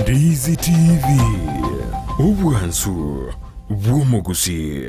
Ndizi TV, obwansu bw'omogusii.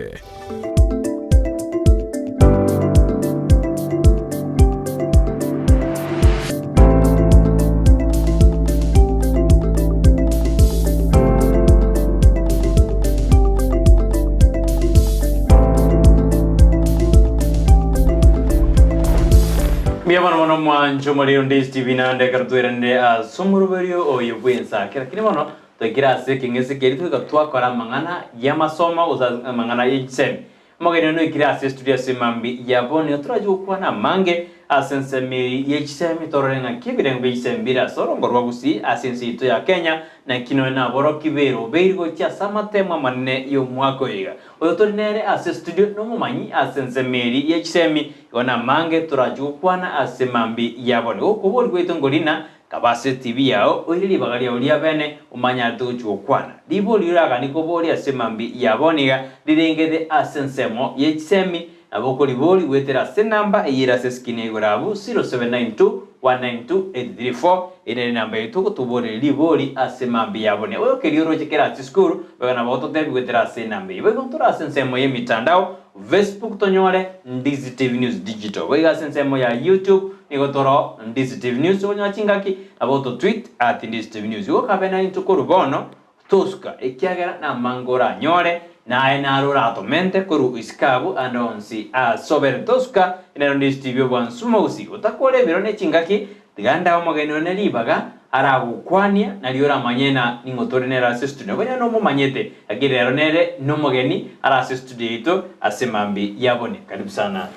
Mbuya mono mono mwanche omorero Ndizi TV naende ekero tweranire ase omoroberio oyo bw'ensa kera kende bono Toikire ase ekeng'ese keria toika twakora amang'ana y'amasomo gose amang'ana ye chisemi. Omogeni one oikire ase estudio ase mambia ya bono nigo torache gokwana amange ase ensemo eye ye chisemi torore ng'aki ebirengo bie chisemi bire ase orongo rwa Gusii ase ense yaito ya Kenya naki nonya naboroki b'erobeiri gochia ase amatemo amanene y'omwaka oyo iga. Oyo tori nere ase estudio nomomanyi ase ensemo eria ye chisemi igo namange torache gokwana ase mambia ya bono. Igo okobori gwaito nkorina Kaba ase etibi yao, oire ribaga riao ria bene, omanyarete gochia gokwana. Ribori riraganie koboria ase mambia ya bono iga rirengete ase ensemo ye chisemi, nabo okoribori goetera ase enamba eyio ere ase eskini ya igoro abwo, 0792192834, eyio nere enamba yaito ogotoboreria ribori ase mambia ya bono. Oyo keria oroche kere ase chisukuru, boigo nabo ogototebi goetera ase enamba eyio. Boigo ntore ase ensemo y'emitandao, Facebook tonyore Ndizi TV News Digital. Boigo ase ensemo ya YouTube nigo toro Ndizi TV News okonyora chingaki nabo oto tweet at Ndizi TV News. Igo kabe naintwe korwa bono tosuka ekiagera namange oranyore naye naro oratomente korwa isiko abwo ande onsi ase obere tosuka nero Ndizi TV obwansu mogusi otakore ebiro ne chingaki Tiga ndae omogeni one ribaga aragokwanie, nario oramanye ng'a ning'o tore nere ase estudio. Nabo onye nomomanyete, lakini rero nere nomogeni are ase estudio yaito ase mambia ya bone. Karibu sana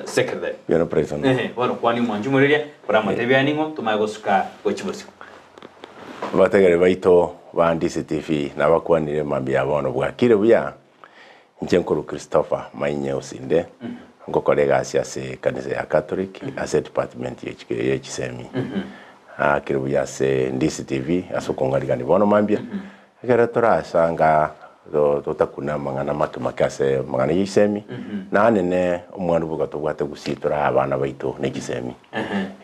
secretary. Buya Praise the Ehe, bono kwania omwanchi omoreria, koramotebia ning'o tomanye gosuka gochia bosio. Abategereri baito ba Ndisi TV nabakwanire mambia ya bono bwakire buya? Inche nkorwa Christopher Mainye Osinde, ngokora egasi ase ekanisa ya Catholic ase edepartment ye chisemi. Naakire buya ase Ndisi TV ase okong'arigania bono mambia, ekero torasanga totakuna amang'ana make make ase amang'ana ye chisemi, naende ne omwando boka tobwate gusii torae abana baito ne chisemi.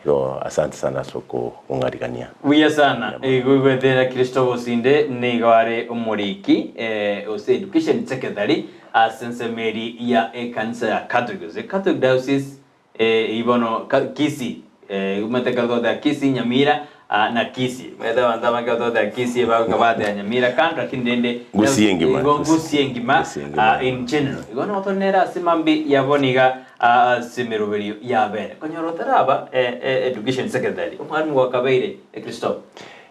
Igo asante sana ase okong'arigania. Buya sana. Igo igwetera Kristo Bosinde nigo are omoriki eh, gose education secretary ase ensemo eri ya ekanisa ya Catholic gose Catholic Diocese eh, eyio bono ka- Kisii eh, omanyete ekero togoteba Kisii Nyamira ah, na Kisii omanyete abanto abange ekero togoteba Kisii bagoka bateba Nyamira kando lakini rende Gusii engima. Igo Gusii engima Gusii engima. ah, in general igo nabo tore nere ase mambi yabo niga Ase emeroberio y'abene konyora otaraba education secretary, omwalimu gwakabeire Christopher?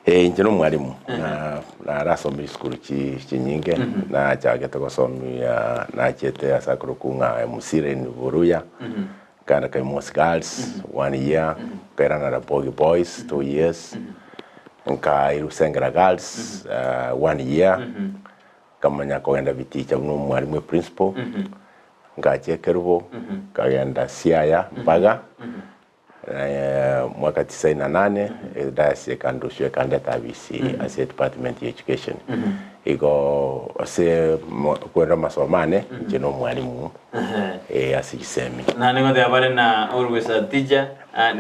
Eh, inche nomwalimu na narasomire chisukuru chi chinyinge nachagete gosomia nachete ase akorokwa ng'a Musire in Buruya nkaenda Kaimosi Girls one year nkairana Rapogi Boys 2 years nkairwa Sengera Girls one year nkamanya kogenda Biticha buna omwalimu eprincipal. Ngacha ekerubo, nkagenda Siaya mpaka mwaka tisaini na nane, ediocese ekandusia ekandeta abisi ase department ya education. Igo ase kwenda amasomo ane, inche na omwalimu ase chisemi. Naende ngoteba bare na always a teacher,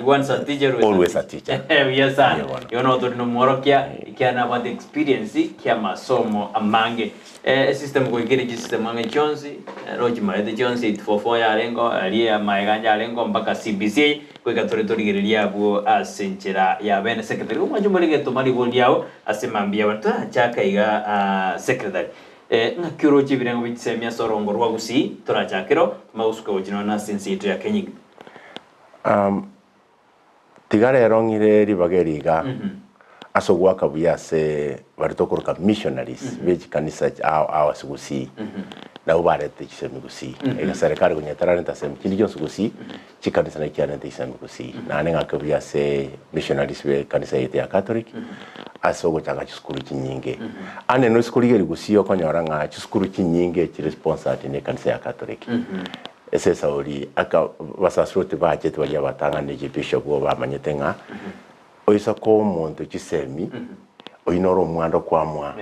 once a teacher always a teacher. Buya sana. Buya bono. Igo nabo tori na omworokia, ekiagera nabwate experience ki'amasomo amange. Esystem goika ere chisystem ang'e chionsi, rochimaete chionsi 844 yarengeo, aria amaega anje arengeo mpaka CBC, goika tore torigererie abwo ase enchera ya bene. Secretary, omwanche more getoma ribori riao ase mambia abana. Torachake iga secretary, ng'aki oroche ebirengo bie chisemi ase orongo rwa Gusii, torachake ero, tomanye gosuka gochia nonya nase ense yaito ya Kenya engima. Tiga rero ng'ire ribaga eri iga ase ogoaka buya ase baria tokoroka missionaries be chikanisa ao ao ase Gusii, nabwo barete chisemi Gusii. Ega serikali konya etararenta semi chinde chionsi Gusii, chikanisa nachi chiarente chisemi Gusii. Naende ng'ake buya ase missionaries be ekanisa yaito ya Catholic ase ogochaka chisukuru chinyinge. Ande noise korigereria Gusii okonyora ng'a chisukuru chinyinge chire sponsored ne ekanisa ya Catholic. Ase esauri aka abasaserdoti bachete baria abatang'ani ne chibishop igo bamanyete ng'a oisa koa omonto chisemi, oyio noro omwando kwamoa.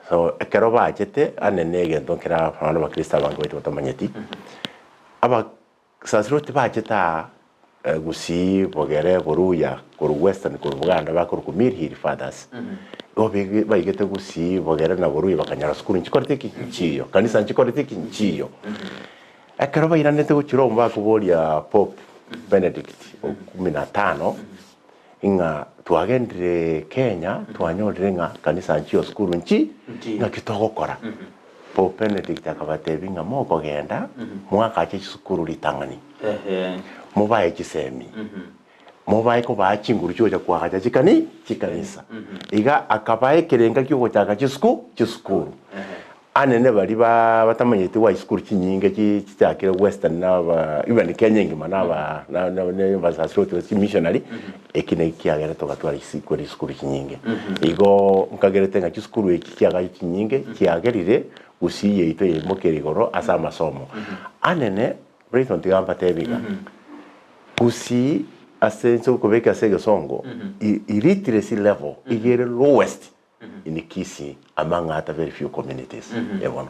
So ekero bachete ande na egento nkere abana abakristo abange baito batamanyeti, abasaserdoti bachete aa gusii, bogere, boruya, korwa western, korwa boganda bakorokwa Mill Hill Fathers. Igo bege baigete gusii bogere na borui bakanyora sukuru nchikorete ki? Nchiyo. Kanisa nchikorete ki? Nchiyo. Ekero bairanete gochia Rome bakoboria Pope Benedict o kumi na tano ng'a twagendire Kenya twanyorire ng'a kanisa nchiyo sukuru nchi Nchiyo. ng'aki togokora. Pope Benedict akabatebia ng'a mokogenda mwakache chisukuru ritang'ani Ehe. mobae chisemi Mobae kobaa chinguru chi'ogocha koagacha chikani chikanisa. Iga akabaa ekerenga ki'ogochaka chisuku chisukuru. Anene baria ba batamanyeti gwa chisukuru chinyinge chi chichakire western na aba even Kenya engima na aba na na na abasaserdoti gose chimissionary, eki naki kiagera togatwara chisikuru chisukuru chinyinge. Igo nkagerete ng'a chisukuru echi chiagacha chinyinge chiagerire gusii yaito yaimokire igoro ase amasomo. Anene Brighton tiga mbatebi iga, Gusii ase inse okobeka ase egesongo, illiteracy level iga ere lowest in Kisii among other very few communities. Eh bono.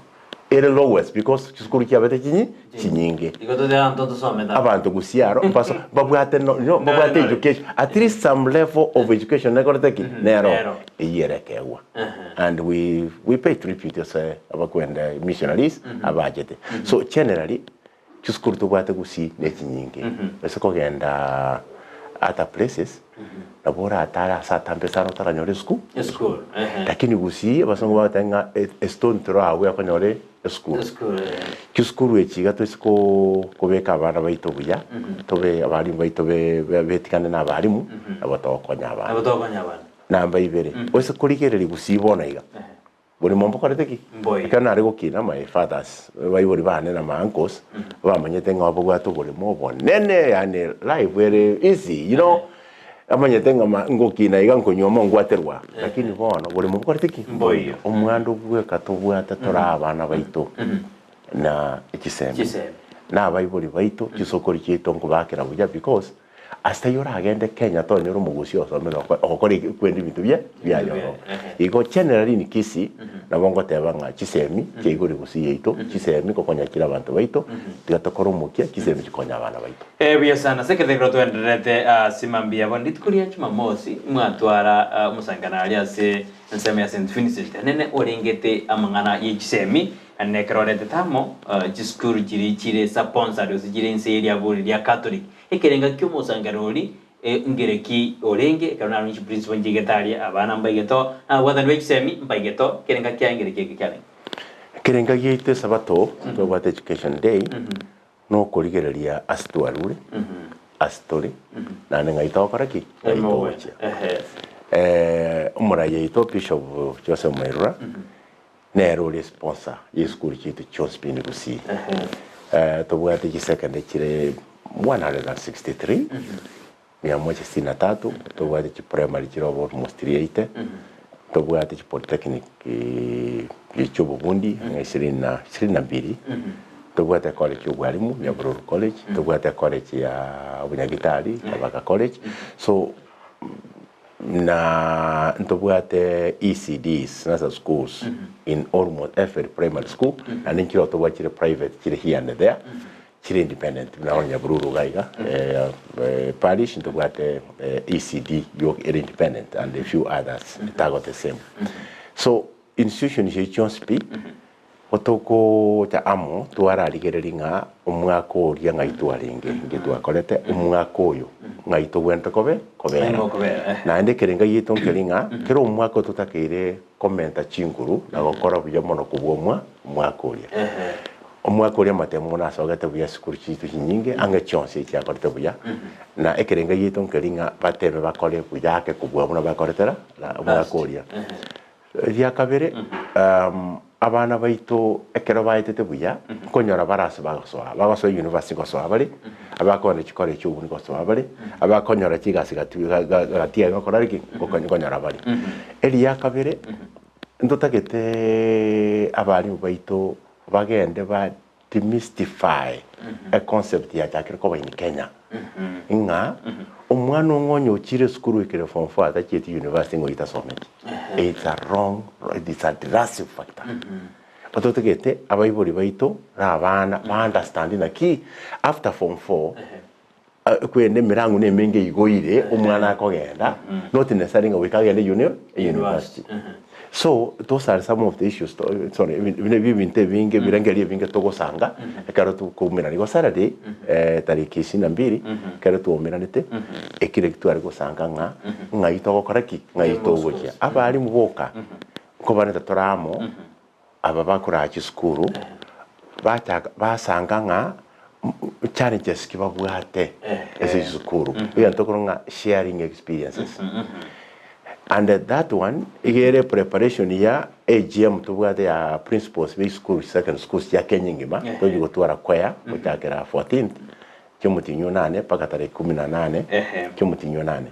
Ere lowest because chisukuru chiabete chinyi chinyinge. Igo totebe abanto ntosomete amo. Abanto Gusii aro mbaso mbabwate no no mbabwate education at least some level of education nekorete ki? Nero. Nero. Eyio ere ekeegwa. And we we pay tribute ase abakwenda missionaries abachete. So generally chisukuru tobwate gusii ne chinyinge. Ase kogenda other places nabo oratare ase atambe sana otaranyore esuku Esukuru, ehe. Lakini gusii abasongo bagoteba ng'a a stone throw away okonyora esukuru. Esukuru, ehe. Chisukuru echi iga toise ko kobeka abana baito buya, tobe abalimu baito be betigane na abalimu, nabo togokonya abana. Nabo togokonya abana. Namba ibere, ose korigereria gusii bono iga, borimo mbokorete ki? Mboigo. Ekero nare gokina my fathers, abaibori bane na my uncles, bamanyete ng'a babwate oboremo obonene yaani life ere easy you know, bamanyete ng'a ma ngokina iga nkonywa ngwaterwa, lakini bono boremo mbokorete ki? Mboiyo. Omwando bweka tobwate tore abana baito na chisemi, Chisemi. na abaibori baito, chisokori chiaito nkobakera buya because. Ase taiyo oragende Kenya tonyore omogusi osomire ogokora ekwenda ebinto bia biaye ororo. Igo generally in Kisii nabo ngoteba ng'a chisemi chiaigure gusii yaito, chisemi gokonya chire abanto baito, tiga tokore omokia chisemi chikonye abana baito. Buya sana ase eketekero twendererete ase mambia bono rituko ria Jumamosi mwatwara omosangano aria ase ensemo ya St Vincent anene orengete amang'ana ye chisemi Naende ekero oretete amo chisukuru chiria chire sponsored gose chire inse ye riaburi ria Catholic, ekerenga ki'omosangerero oria ngereki orenge, ekero narure chiprinciple nchiigete aria, abana mbaigete oo, na ababwatani be chisemi mbaigete oo, ekerenga kiaye ngereki eke kiarenge. Ekerenga giaito esabato twabwate education day nokorigereria ase twarure, ase tore, naende ng'ai togokora ki? Ng'ai togochia. Omorai oito Bishop Joseph Mairura Nere ore sponsor ye esukuru chiaito chionsi pi inde Gusii. Tobwate chisecondary chire 163, mia moja sitini na tatu, tobwate chiprimary chire obo almost 380, tobwate chipolytechnic chia obobundi ang'e ishirini na ishirini na mbili, tobwate college ya obwalimu Nyabururu college, tobwate college ya obonyagitari Tabaka college, so Na ntobwate ECDs, nursery schools, in almost every primary school, naende nchire tobwate chire private chire here and there, chire independent buna bono Nyabururu iga iga, parish ntobwate ECD yoka ere independent and a few others etago the same. So institution echi chionsi pi, Gotogocha amo twararigereria ng'a omwaka oria ng'ai twarenge, inki twakorete, omwaka oyo ng'ai togwenerete kobe kobera. Naende ekerenga giaito nkeri ng'a kera omwaka totakeire komenta chinguru na gokora buya mono kobua omwa omwaka oria. Omwaka oria amatemo mono asogete buya esukuru chiaito chinyinge ang'e chionsi echiakorete buya, na ekerenga giaito nkeri ng'a batebe bakore buya ake kobua buna bakorete ra omwaka oria. Eria kabere, abana baito ekero baetete buya, nkonyora bare ase bagosoa, bagosoa university ngosoa bare, abakogenda chicollege obwo ngosoa bare, abakonyora chigasi gati gati aye gokora ki? Nkonyora bare. Eria kabere, ntotagete abalimu baito bagende ba demystify econcept yachakire koba in Kenya, ng'a omwana ong'o onye ochire esukuru oikire form four atachieti university ng'a oyio tasometi. It's a wrong, it's a drastic factor. Ototagete abaibori baito na abana ba understand naki after form four. Kwende emirango na emenge eigoire omwana akogenda, not necessarily ng'a goika agende uni university. So those are some of the issues to sorry buna ebio ebinto ebinge ebirengererio ebinge togosanga ekero tokoumerana. Igo Saturday tariki ishirini na mbili ekero twaumeranete, ekero ekio tware gosanga ng'a ng'ai togokora ki? Ng'ai togochia. Abalimu boka nkobarenta tore amo. Aba bakoraa chisukuru bachaka basanga ng'a challenges ki babwate ase chisukuru egento ekorwa ng'a sharing experiences and that one iga ere preparation ya AGM tobwate ya principals be chisukuru secondary schools chia Kenya engima tochi gotwara kwea gochakera 14th chiomotienyi onane mpaka tarehe kumi na nane chiomotienyi onane.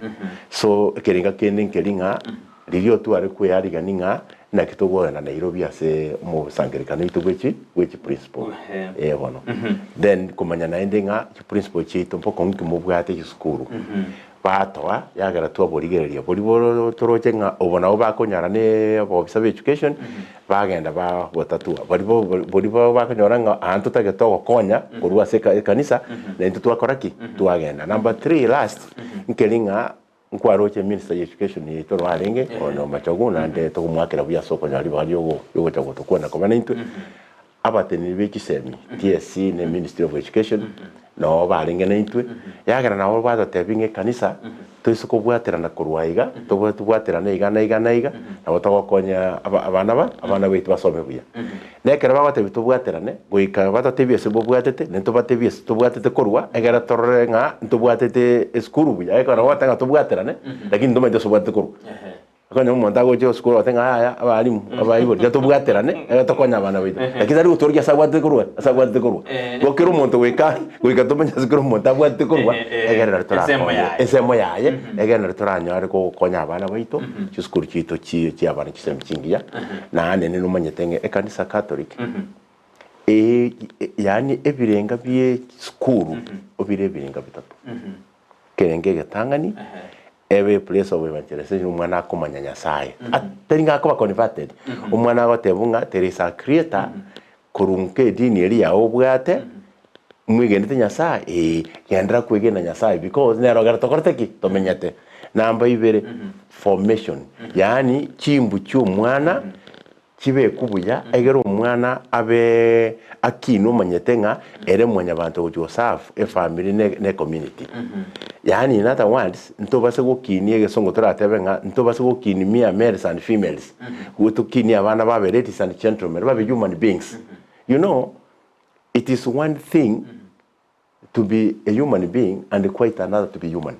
So ekerenga kende nkeri ng'a riria otware kwearigani ng'a naki tokogenda Nairobi ase omosangererekano oito bwe chi bwe chiprinciple. Ee bono. Then komanya naende ng'a chiprinciple chiaito mbokong'u ki mobwate chisukuru. Batoa yagera twaborigereria boria boro toroche ng'a obo nabo bakonyara ne obofisa bwa education bagenda ba botatua. Baria bo boria bo bakonyora ng'a aa ntotagete ogokonya korwa ase eka ekanisa na intwe twakora ki? Twagenda. Number three last, nkeri ng'a nkwaroche minister ya education yaito noo arenge oyo Machogu naende togomoakera buya ase okonyora ribaga riogo riogocha gotokwana koba naintwe. Abateneneri be chisemi, TSC ne Ministry of Education, noo barenge naintwe, yagera nabo batotebia ng'a ekanisa toise kobwaterana korwa aiga, tobe tobwaterane iga na iga na iga, nabo togokonya aba abana ba abana baito basome buya. Na ekero bagotebia tobwaterane, goika batotebie ase bobwatete, naintwe tobatebie ase tobwatete korwa, egere torore ng'a ntobwatete esukuru buya, ekero bagoteba ng'a tobwaterane, lakini ntomanyeti ase obwatete korwa. Okonye omonto agocha esukuru agote ng'a yaya abalimu abaibori tiga tobwaterane ere tokonye abana baito. Lakini tari gotworokia ase abwatete korwa ase abwatete korwa. Igo kera omonto goika goika tomenye ase kera omonto abwatete korwa egere nari Ensemo torakonye yaye. ensemo yaye egere nari toranyare gokonya abana baito chisukuru chiaito chi chia abana chisemi chingiya naende nomanyete ng'a ekanisa catholic yaani ebirenga bie chisukuru obire ebirenga bitato. Ekerengo egetang'ani, ebe eplace of evangelization omwana akomanya Nyasaye. Tari ng'a akoba converted, omwana agotebwa ng'a there is a creator korwa nka edini eria yago obwate, mwegenete Nyasaye? Eeh, genderera kwegena Nyasaye because nere ogera tokorete ki? Tomenyete. Namba ibere, formation, yaani chimbu chia omwana Chibekwe buya, egere omwana abe akinwe omanyete ng'a ere mwanyabanto ogochia goserve efamiri ne ne ecommunity. Yaani in other words, ntobase gokinia egesongo toratebe ng'a ntobase gokinia mere males and females, go tokinie abana babe ladies and gentlemen, babe human beings. You know, it is one thing to be a human being and quite another to be human.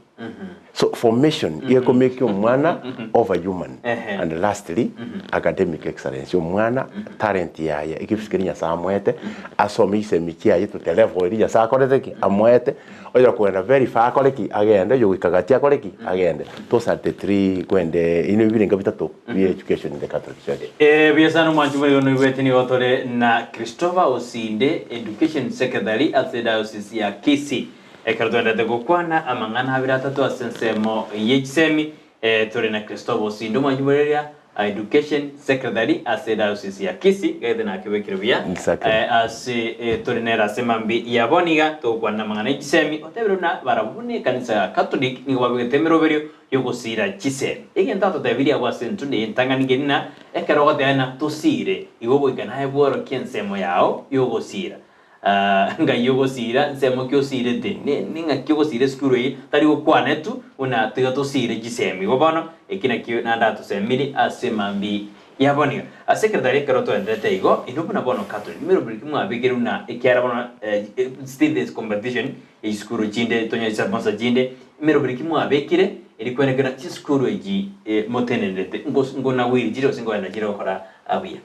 So formation iga ekomake omwana over human. And lastly, academic excellence. Omwana talent yaye egift keria Nyasaye amoete asome chisemi chiaye to the level eria Nyasaye akorete ki? Amoete. Oyo okogenda very far akore ki? Agende. Oyo goika gati akore ki? Agende. Those are the three kwende inwe ebirenga bitato bia education in the Catholic Church. Buya sana omwanchi bore onoigwete nigo tore na Christopher Osinde, Education Secretary ase Diocese ya Kisii. Ekero twenderete gokwana amang'ana abere atato ase ensemo ye chisemi, tore na Christopher Osinde omwanchi bore eria Education Secretary ase Diocese ya Kisii, gete nakebekire buya. Exactly. Ase tore nere ase mambi ya bono iga togokwana amang'ana ye chisemi, otebire buna barabwo buna ekanisa ya Catholic nigo babegete emeroberio y'ogosiira chisemi. Egento atotebirie agwo ase entunda eye entang'ani nkeri ng'a ekero ogoteba ng'a tosiire, igo goika naye bworokie ensemo yao y'ogosiira. Ngai ogosiira, nsemo ki osiirete? Ning'aki ogosiira esukuru eye? Tari gokwana tu buna tiga tosiire chisemi. Igo bono, eki nakio naende atosemiri ase mambia ya bono iga. Ase ekero tari ekero toenderete igo, inwe buna bono Catholic, meroberi ki mwabekire buna ekiara bono still there is competition Chisukuru chinde tonyore chisaponsa chinde, emeroberi ki mwabekire eri kwenekera chisukuru echi motenenerete nkonagwiri chire gose nkoenda chire gokora buya?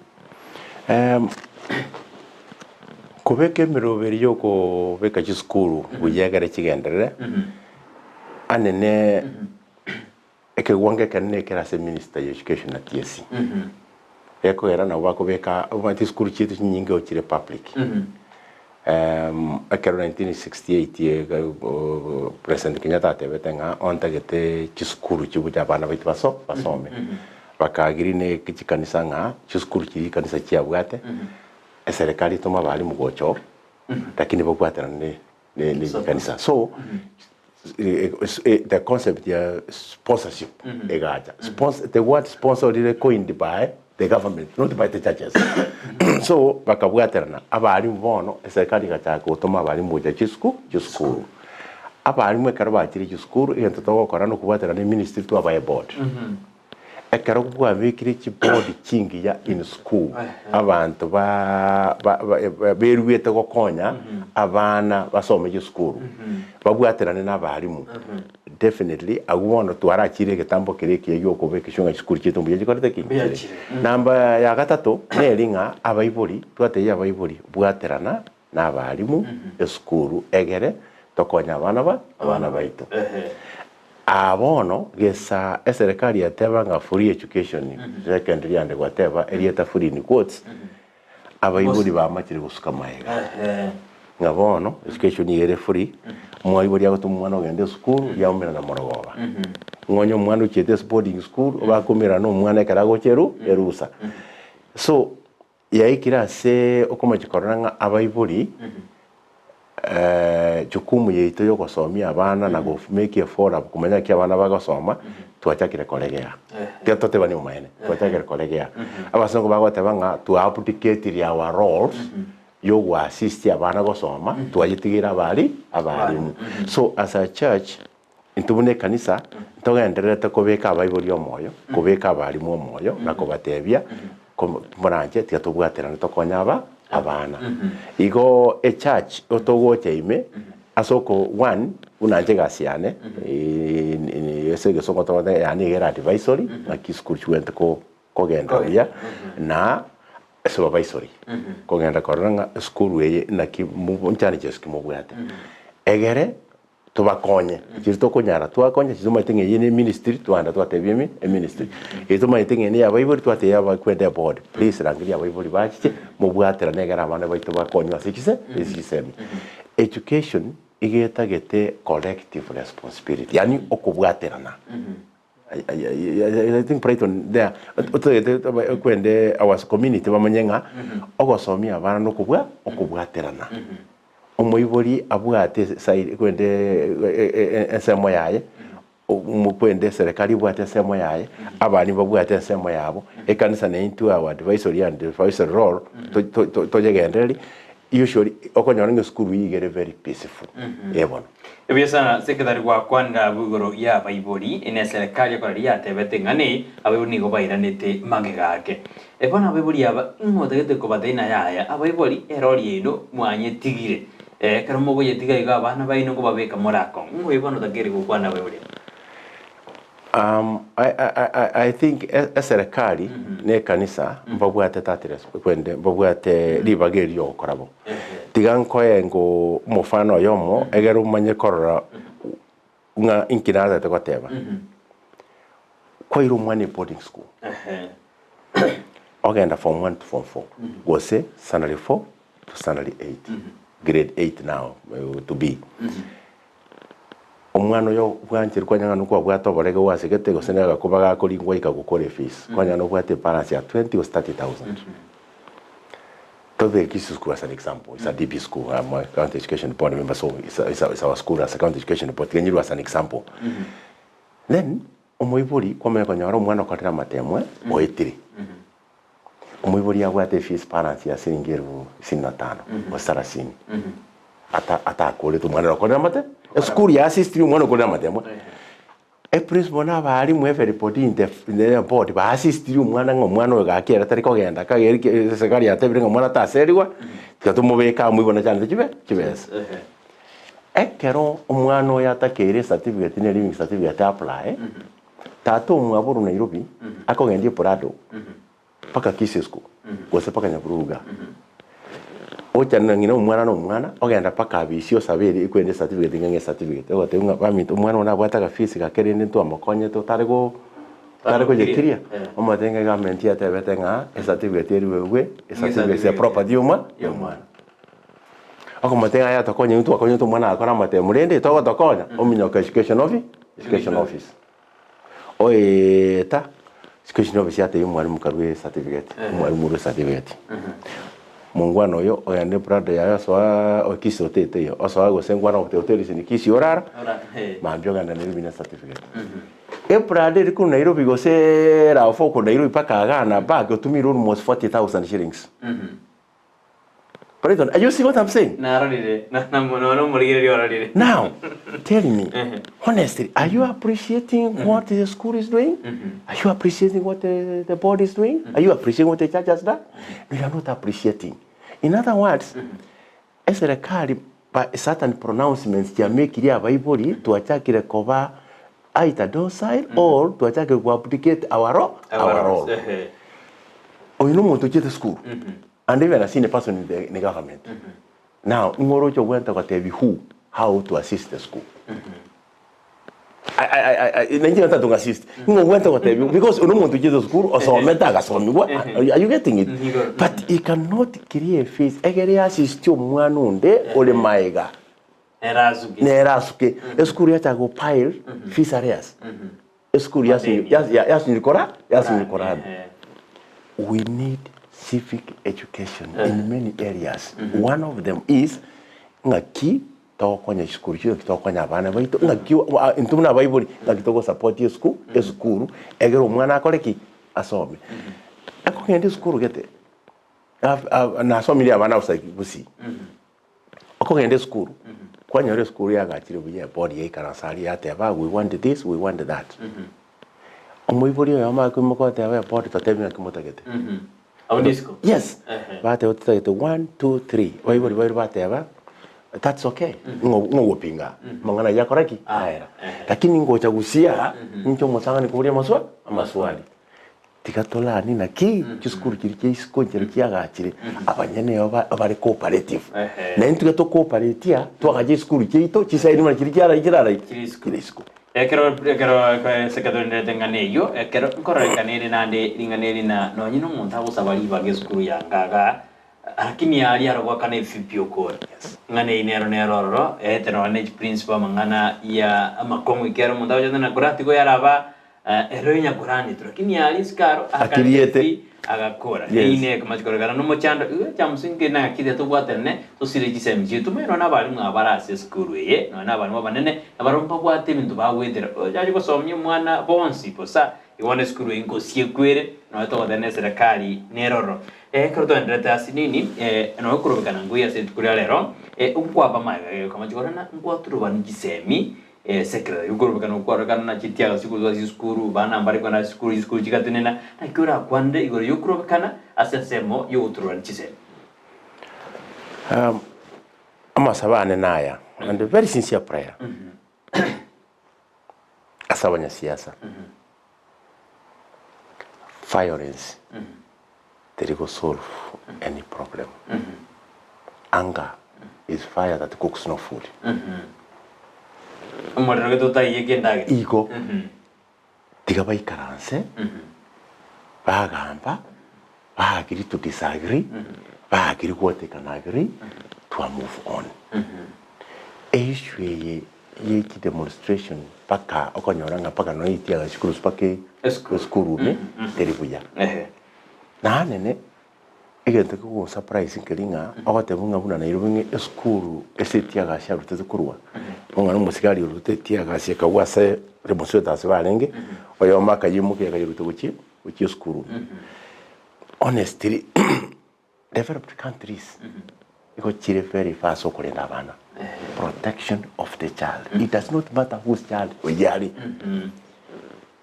Kobeka emeroberi yokobeka chisukuru buya ekere chigenderere, anene ekegwango ekenene ekere ase minister ya education na TSC. Gekogera nabo bakobeka omanyete chisukuru chiaito chinyinge igo chire public. Ekero 1968 President Kenyatta atebete ng'a ontagete chisukuru chibuche abana baito baso basome. Baka agree ne chikanisa ng'a chisukuru chiria chikanisa chiabwate, eserekari etome abalimu gocha oo, lakini babwaterane ne ne chikanisa. So. The concept ya sponsorship egacha. Sponsor, the word sponsor rire coined by the government, not by the churches. So bakabwaterana abarimu bono, eserikari egachaka gotoma abarimu gocha chisuku chisukuru. Abarimu ekero bachire chisukuru, egento togokora nokobwaterana ne ministry twabae eboard. Ekero bwabekire chiboard chingiya in school, abanto ba ba ba beruete gokonya abana basome chisukuru, babwaterane na abalimu, definitely agwo bono twarachire egetambo keria ekiya giokobeka ng'a chisukuru chiaito mbuya chikorete ki? Mbuya Chire. chire. Namba ya gatato, neri ng'a abaibori, twatebia abaibori, bwaterana na abalimu esukuru egere tokonye abana ba abana baito. Aa bono gesa eserekari yateba ng'a free education secondary ande gwateba erieta free in quotes, abaibori bamachire gosuka magega ng'a bono education nigo ere free, omoibori agotoma omwana ogenda esukuru riaumera na morogoba. Ng'a onye omwana ochiete ase boarding school, bakomerana na omwana ekero agocha eru erusa. So Yaikire ase okomochia korora ng'a abaibori jukumu yaito yogosomia abana na go make a follow up komanya naki abana bagosoma, twachakire koregea. Tiga totebanie obomaene, twachakire koregea. Abasongo bagoteba ng'a twa abdicatiri our roles yogo assist abana gosoma, twayetigeire abari abarimu. So as a church, Intwe buna ekanisa ntogendererete kobeka abaibori omoyo, kobeka abalimu omoyo, na kobatebia, moranche tiga tobwaterane tokonye aba abana. Igo echurch otogocha ime ase oko one buna inche egasi yane ase egesongo togoteba yane iga ere advisory ng'aki chisukuru chigwenerete ko kogenda buya na supervisory kogenda korora ng'a esukuru eye naki challenges ki mobwate egere Tobakonye, chiria tokonyara twakonya, chiria tomanyete ng'a eye ne eministry, twagenda twatebia emi eministry. Eye tomanyete ng'a eye ne abaibori, twatebia abakwenda eboard, please rangeria abaibori bachiche, mobwaterane ekero abana baito bakonywa ase chise ase chisemi. Education iga etagete collective responsibility, yaani okobwaterana. I think Brighton there, otagete kwende our community bamanye ng'a ogosomia abana nokobwa okobwaterana. Omoibori abwate eside kwende ensemo yaye, kwende eserekari ebwate ensemo yaye, abana babwate ensemo yabo, ekanisa naye intwe our advisory and advisory role toyegendererie, usually okonyora ng'a esukuru iga ere very peaceful, eh bono. Ebuya sana secretary gwakwanera abwo igoro ya abaibori ne eserekari ekero riria yatebete ng'a ne abaibori nigo bairanete magega ake. Bono abaibori aba ing'o otagete kobatebia naye aya abaibori erori yaino mwanyetigire ekero mogoyetiga igo abana baino nkobabeka more akong'u ng'o oyo bono otakeire gokwana abaibori aba? I think eserekari na ekanisa mbabwate that resp kwende mbabwate ribaga erio riogokora bo. Tiga nkoe ngo omofano oyomo egere omanye korora ng'a inki narete goteba. Kwaira omwana eboarding school, ogenda form one to form four, gose standard four to standard eight, grade eight now to be. Omwana oyo bwanchire kwanya ng'a nokwabwate oborege gwasegete gose nigo agakuba gakoringwa goika gokora efees, kwanya nobwate ebalance ya 20 gose 30,000. Tobeke Kisii school as an example, it's a DP school, I'm a county education board member so it's, a, it's, a, it's our school as a county education board, tiga nyirwe as an example. Then omoibori kwamanya konyora omwana okorire amatemwa oetire, Omoibori abwate efees balance ya siringi elfu isini na tano gose sarasini ata atakorete omwana ore okorire amate esukuru ya assistiri omwana okorire amatemwa. Eprinciple na abalimu everybody in the in the board ba assistiri omwana ng'a omwana oyo gaki ere tari kogenda kageri ki eserikari yatebire ng'a omwana taserigwa tiga tomobeke amo igo nachanete chibe chibesa. Ekero omwana oyo atakeire ecertificate ne leaving certificate apply. Tata omwabo orwa Nairobi akogendia eprado mpaka Kisii school gose mpaka Nyahururu igaa. Ocha na ng'ina omwana na omwana ogenda mpaka abisi osabe ere ekwende ecertificate ng'a ng'a ecertificate ogotebiwa ng'a baminto omwana one nabwate agafees gake rende ntwamokonyete otare go otare koyekiria omotebie ng'a egovernment yatebete ng'a ecertificate eriwegwe ecertificate ya property ya omwa ya omwana. Okomotebia ng'a yaya tokonye intwe twakonyete omwana agakora amatemu rende togotokonya ominyoke education offi education office. Oeeeta education office yatebia omwalimu karue ecertificate, omwalimu orue ecertificate. Mongwana oyo ogende Prado yaye osoa o Kisii otete iyo, osoa gose ngwana ogote hoteli ase Kisii orara, mambia ogenda Nairobi ne certificate. Eprado eri korwa Nairobi gose Rav4 korwa Nairobi mpaka igaa na back otumire almost 40,000 shillings. Brighton, are you seeing what I'm saying? Narorire, na na nonya omorigereria ororire. Now, tell me, honestly, are you appreciating what the school is doing? Are you appreciating what the, the board is doing? Are you appreciating what the church has done? No, you are not appreciating. In other words, eserekari by certain pronouncements chiamekire abaibori twachakire koba either docile or twachakire ku abdicate our role, our role. Ehe. Oyo nomonto ochiete school and even a senior person in the, in the government. Now, ing'oroche ogwenta gotebi who, how to assist the school. Nainche ngatatu ng'assist. Ing'o ogwenta gotebi because oyo nomonto ochiete school osomete agasomigwa. Are you getting it? But he cannot clear fees egere assist omwana onde ore maega. Nere asuke. Nere asuke. Esukuru yachaka go pile fees arrears. Esukuru yasinyiri kora yasinyiri korana. We need civic education in many areas. One of them is ng'aki togokonya chisukuru chire ng'aki togokonya abana baito ng'aki intwe buna abaibori ng'aki togosupport esukuru esukuru egere omwana akore ki? Asome. Ekogenda esukuru gete nasomirie abana outside Gusii. Okogenda esukuru kwanyora esukuru yagachire buya eboard yaikaransa aria yateba we want this we want that. Omoibori oyomo akoimoka oteba eboard totebi ng'aki motagete. Abwo nisiko? Yes. Ehe. Bateba totagete one, two, three. Abaibori baria bateba that's okay. Ng'o ng'ogopinga amang'ana ayio akora ki? Aera. Lakini ngocha gusia inche omosang'ani koboria amaswa amaswali. Tiga torani naki chisukuru chiria chia isiko nchera chiagachire abanyene aba bare cooperative. Ehe. Naintwe tiga tokooparetia twagacha esukuru chiaito chisaini buna chiria chiara chirarai Chiri isiko. chire isiko. Ekero ekero ase etorenderete eng'ana eyio, ekero nkororeka nere naende ring'ana eri na nonye na omonto agosaba ribaga esukuru ya ngaga, lakini aria arogoakana ebifi okore. Eng'ana eyio nero nero ororo, ete nonye na echiprinciple amang'ana ya amakong'u ekero omonto agocha na kora tigo yaraba ere onya koranetwe lakini aria isiko aro aakane Akiriete. ebifi agakora. Yes. Eyio ne korekana na omochando, igo echamusinge naki tobwatanane tosire chisemi chiaito omanye nonya na abalimu aba bare ase esukuru eye, nonya na abalimu abanene, nabarabwo mbabwate ebinto bagwetera. Ochache gosomia omwana bonsi bosa, igo bono esukuru eye nkosiekwere, nonya togoteba na eserekari neroro. Ekero toenderete ase nini, nonya okorobekana nkoiyo ase rituko ria rero, nkwaba amaega gekomachi korana nkwaturubani chisemi Secretary okorobekana okwarorekana na chitiaga chikorwa ase chisukuru, bana mbare kogenda ase chisukuru, chisukuru chigatenena, naki orakwanere igoro y'okorobekana ase ensemo y'ogotururania chisemi. Amasabo ane naya, and a very sincere prayer ase abanyasiasa, violence teri go solve any problem, anger is fire that cooks no food. Omorero gete otaiyeke endagera. Igo tiga baikaranse bagamba ba agree to disagree, ba agree what they can agree to move on. Issue eye ye chidemonstration mpaka okonyora ng'a mpaka nonya itiaga chikuru mpaka Esukuru. esukuru ime teri buya. Ehe. Naanene egento kegosurprise nkeri ng'a ogoteba ng'a buna Nairobi ng'a esukuru ase etiagasi arutete korwa, ng'a na omosigari orutete etiagasi ekagwa ase demonstrators barenge, oyomo akayeimokia akayeruta gochia gochia esukuru ime. Honestly, developed countries igo chire very far ase okorenda abana, protection of the child, it does not matter whose child oyio are,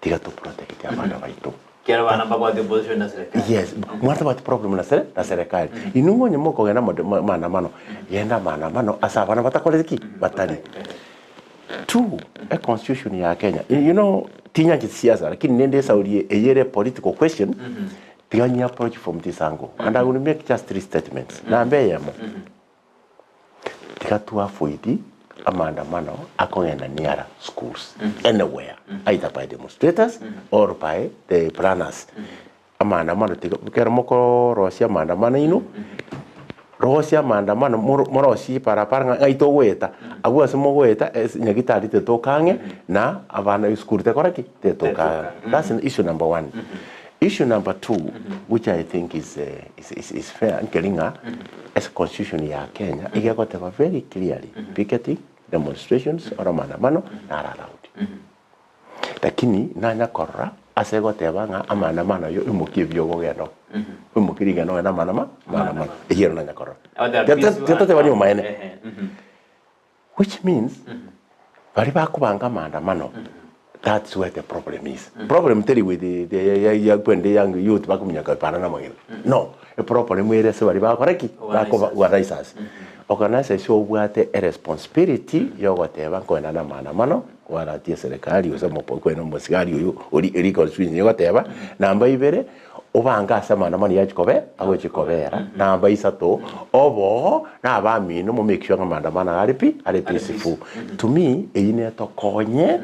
tiga to protect abana baito. Kero abana mbabwate opposition na serikali. Yes, mwana tabwati problem na sere na serikali. Inwe onye mokogenda amade- ma- maandamano, genda maandamano ase abana batakoreti ki? Batari. Two, e constitution ya Kenya, you know, tinyancheti siasa, lakini nende esauri eye ere political question, tiga nyi approach from this angle. And I will make just three statements. Namba eyemo, tiga tu avoid amaandamano akogenda near schools, anywhere, either by demonstrators or by the planners. Amaandamano tiga, ekero mokorosia amaandamano aino, rosia amaandamano moro morosie eparapara ng'a ng'ai togoeta, abwo ase mogoeta ase nyagitari tetoka ang'e na abana esukuru tekora ki? Tetoka ang'e. That's issue number one. Issue number two which I think is, is, is, is fair nkeri ng'a ase constitution ya Kenya iga egoteba very clearly picketing, demonstrations or maandamano naro allowed. Lakini nanya korora ase egoteba ng'a amaandamano ayio oimokie ebiogo ogende oo, oimokie rigena ogende amaandama maandamano, eyio ero nanya korora. Tiga totebani omaene. Which means baria bakobanga amaandamano that's where the problem is. Problem teri with the ya kwende young youth bakominyoka epara na amagena. No, eproblem ere ase baria bagokora ki? Bakoba organizers. Organizers obwate eresponsibility ya ogoteba nkoenda na amaandamano kwaratia eserekari gose omopo kwenda omosigari oyo ori eri constituency egoteba. Namba ibere. Obange ase amaandamano yachi kobe agochi kobera, namba isato, oboo na abamino mo make sure ng'a amaandamano aya are pi are peaceful. To me eyio netokonye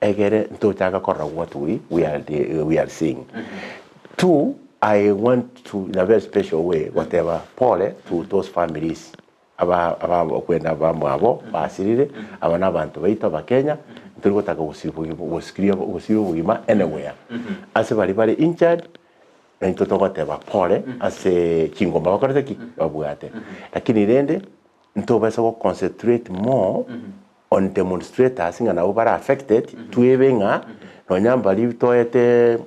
egere ntochake korora what we we are we are seeing. Two, I want to in a very special way goteba pole to those families aba aba okwenda abamwabo basirire, aba na abanto baito abakenya, ntori gotaka gosibwa gosikiria gosiria obogima anywhere. Ase baria bare injured, naintwe togoteba pole ase chingoma bakorete ki? Babwate. Lakini rende, ntobasa go concentrate more on demonstrators ng'a nabwo bare affected, twebe ng'a nonya mbaria toete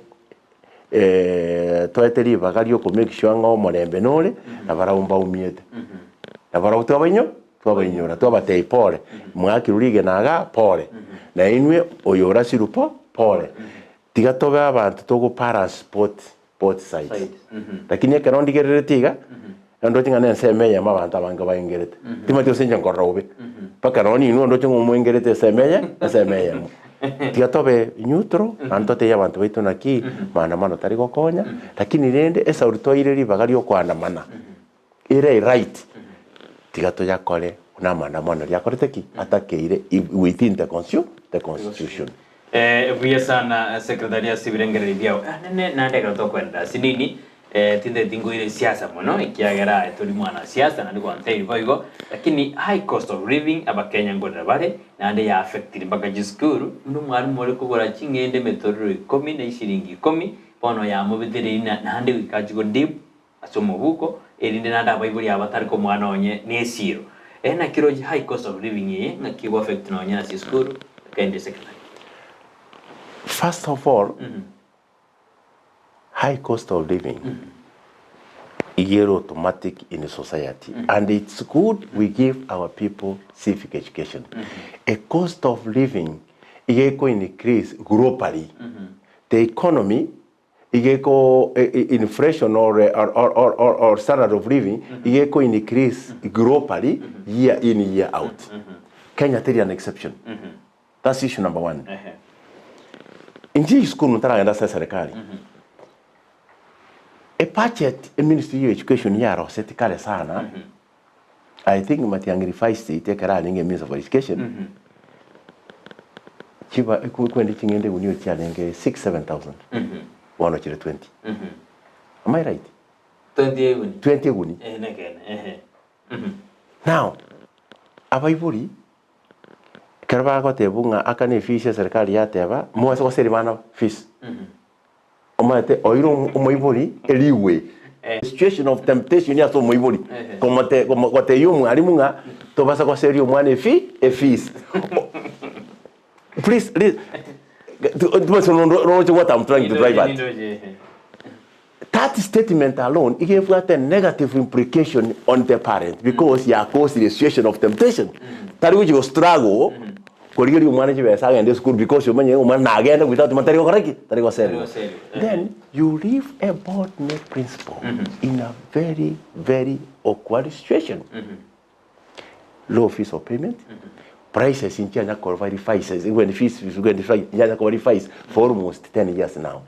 toete ribaga ri'oko make sure ng'a omorembe nore, na barabwo mbaumiete. Na barabwo twabainyo twabainyora, twabatebia pore, mwakirwe rigena igaa, pore, na inwe oyo orasirwe po pore. Tiga tobe abanto togo balance both both sides. Sides. Lakini ekero ndigereretie iga, ndoche ng'a nensemo eyemo abanto abange baengerete. Timanyeti gose inche nkorora bobe, mpaka nonye inwe ndoche ng'a omoengerete ensemo eye, ensemo eyemo. Tiga tobe neutral, naende totebie abanto baito naki, maandamano tari gokonya, lakini rende esauri twaeire ribaga ria okoandamana, ere right, tiga toyakore buna amaandamano aria akorete ki? Atakeire within the constitu the constitution. Buya sana secretary ase ebirengererio biao. Nene naende ekero tokoenda ase nini tintageti nkoire esiasa mono ekiagera aye tori mwana siasa naende gwantebirie boigo lakini high cost of living abakenya nkorera bare naende ya affectire mpaka chisukuru buna omwalimu ore kogora ching'ende emetorero ikomi na eshiringi ikomi bono yamobetereirie naende goika achie go deep ase omobuko, erinde naende abaibori aba batari komoa nonye nesiiro. Ee naki roche high cost of living eye ng'aki ego affect nonye ase esukuru ekaenda secondary. First of all, high cost of living iga ere automatic in society and it's good we give our people civic education. A cost of living iga eko increase globally, the economy iga eko inflation or or or or standard of living iga eko increase globally year in year out. Kenya teri an exception. That's issue number one. Inche isukuru ntaragenda ase eserekari, ebudget eministry ya education yaroseti kare sana, I think Matiang'i revised it ekero arenge minister for education, chiba kwende ching'ende egunia chiarenge 6 7000 bono chire 20. Am I right? 20 eguni. 20 eguni. Ehe nekeene ehe. Now, abaibori ekero bagotebwa ng'a akana efees eserikari yateba, mobase goseria bana fees. Omanyete oire omoibori erigwe situation of temptation ase omoibori komote gotebia omwalimu ng'a tobasa goseria omwana efi efees please roche what I'm trying to drive at that statement alone iga ebwate negative implication on the parent because ya caused situation of temptation tari gochi go struggle Korigereria omwana chibesa agende esukuru because omanyire ng'a omwana nagende without mani tari gokora ki? Tari goserigwa. Tari goserigwa, Then you leave a board ne principal in a very very awkward situation. Low fees of payment, prices nchianya koba revises, when fees when nchianya koba revised for almost 10 years now.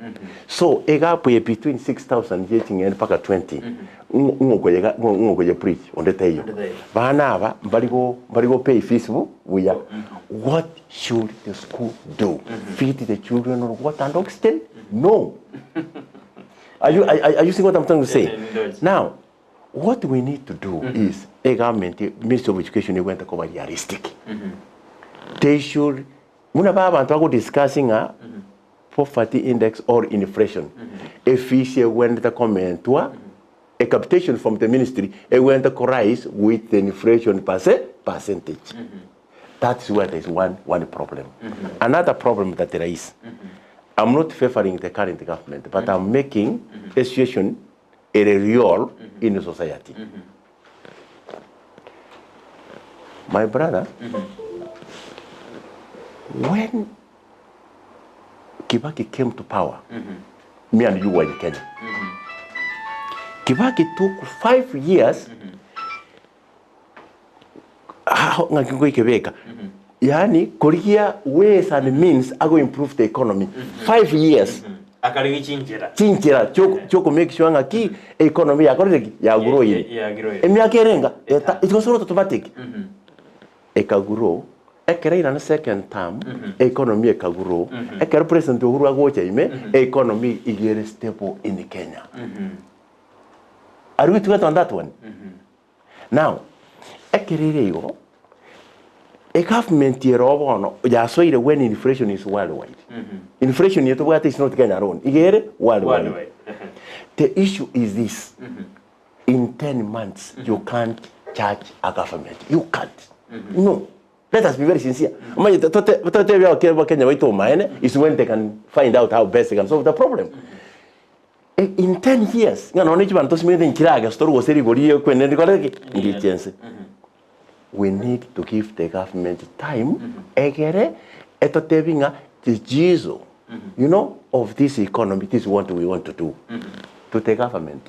So egap eye between 6000 ye ching'ende mpaka 20 ng'okoyega ng'okoye preach onde taiyo. Onde taiyo. Bana aba mbari go mbari go pay fees bu buya. What should the school do? Feed the children on water and oxygen? No. Are you, are, are you seeing what I'm trying to say? Now, what we need to do is a government, Ministry of Education egwente koba realistic. They should, buna ba abanto bago discuss ng'a poverty index or inflation. Efees egwenerete komentwa, a capitation from the ministry egwenerete ko rise with the inflation perce percentage. That is where there is one one problem. Another problem that there is, I'm not favoring the current government, but I'm making a situation ere real in society. My brother, when Kibaki came to power, me and you were in Kenya. Kibaki took 5 years ng'aki ngoikebeka, yaani korigia ways and means ago improve the economy. 5 years. Akarigi chinchera. Chinchera chioko make sure ng'aki economy yakorire ki, yagroire. Yagroire. Emiaka erenga it was not automatic. Ekagrow ekero irana second term, economy ekagrow. Ekero President Uhuru agocha ime, economy igere stable in Kenya. Are we together on that one? Now, ekero ere igo, egovernment ero bono yasoire when inflation is worldwide. Inflation yetobwate is not Kenya alone, igere worldwide. Worldwide. The issue is this: in 10 months you can't charge a government. You can't. No, let us be very sincere. Tote bya Kenya baito maene is when they can find out how best they can solve the problem. In 10 years ng'a nonye chibanto tosimete nchirage story gose rigori kwene ndikoreki ndichense. We need to give the government time egere etotebi ng'a the jizo of this economy, this is what we want to do to the government.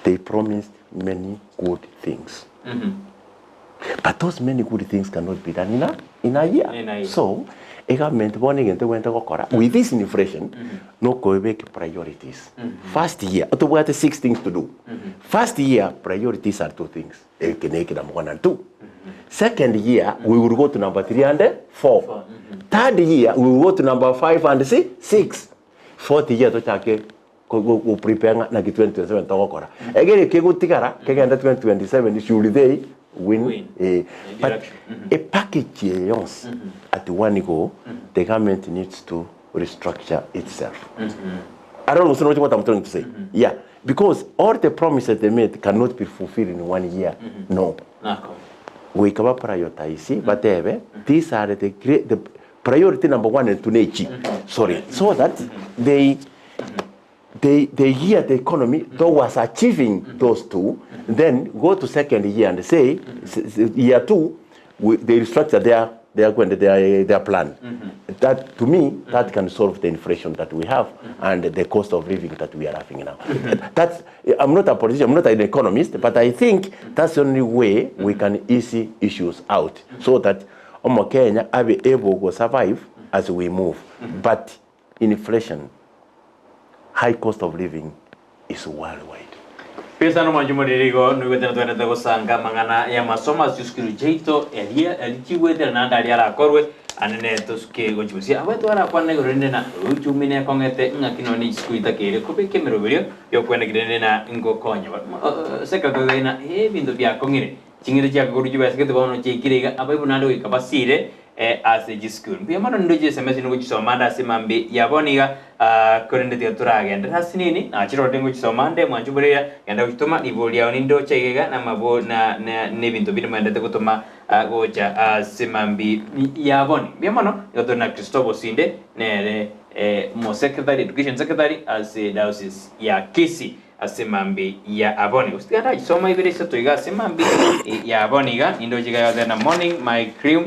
They promised many good things, but those many good things cannot be done in a year. In a year. So a government bono egento gwente gokora with this inflation no koebeke priorities. First year otobwate six things to do. First year priorities are two things, eke na eke, number one and two. Second year we will go to number three and four. Third year we will go to number five and six. Fourth year tochake go prepare na ki 2027 togokora egere kegotigara kegenda 2027 should they win. Win. But Direction. A package yonse at one go, the government needs to restructure itself. I don't know what I'm trying to say. Yeah, because all the promises they made cannot be fulfilled in one year. No. Nako. We kaba prioritize batebe these are the great, the priority number one and two, sorry, so that they gear the economy towards achieving those two, then go to second year and say year two they restructure their going their plan. That to me, that can solve the inflation that we have and the cost of living that we are having now. That's I'm not a politician, I'm not an economist, but I think that's the only way we can easy issues out so that Omo Kenya are able to survive as we move. But inflation, high cost of living is worldwide. Pesa no manju moririgo nigwetera twenete gosanga mang'ana ya masomo ase chisukuru chiaito eria eri chigwetera naende aria arakorwe anene tosuke gochibusia abwe twarakwana igoro rinde na uchumi nekong'ete ng'aki nonye chisukuru itakere kobeka emeroberio yokwendekire rinde na ngokonya secretary na ebinto biakong'ire ching'ende chiakokorwa chibesekete bono chiaikire iga abaibo naende goika basire ase chisukuru mbuya mono nindo chisms nigo chisoma ande ase mambi yabo niga korende tiga toragenda ase nini nachirorete ngochisoma ande mwancho boria genda gochitoma ribo riao nindoche iga namabo na na nebinto bire mwendete gotoma gocha ase mambi yaboni mbuya mono. Igo tore na Christopher Osinde nere mo secretary, education secretary ase diocese ya Kisii ase mambi ya aboni gositigana chisoma ibere isato iga ase mambi ya aboni iga nindoche iga yothe na morning my crew.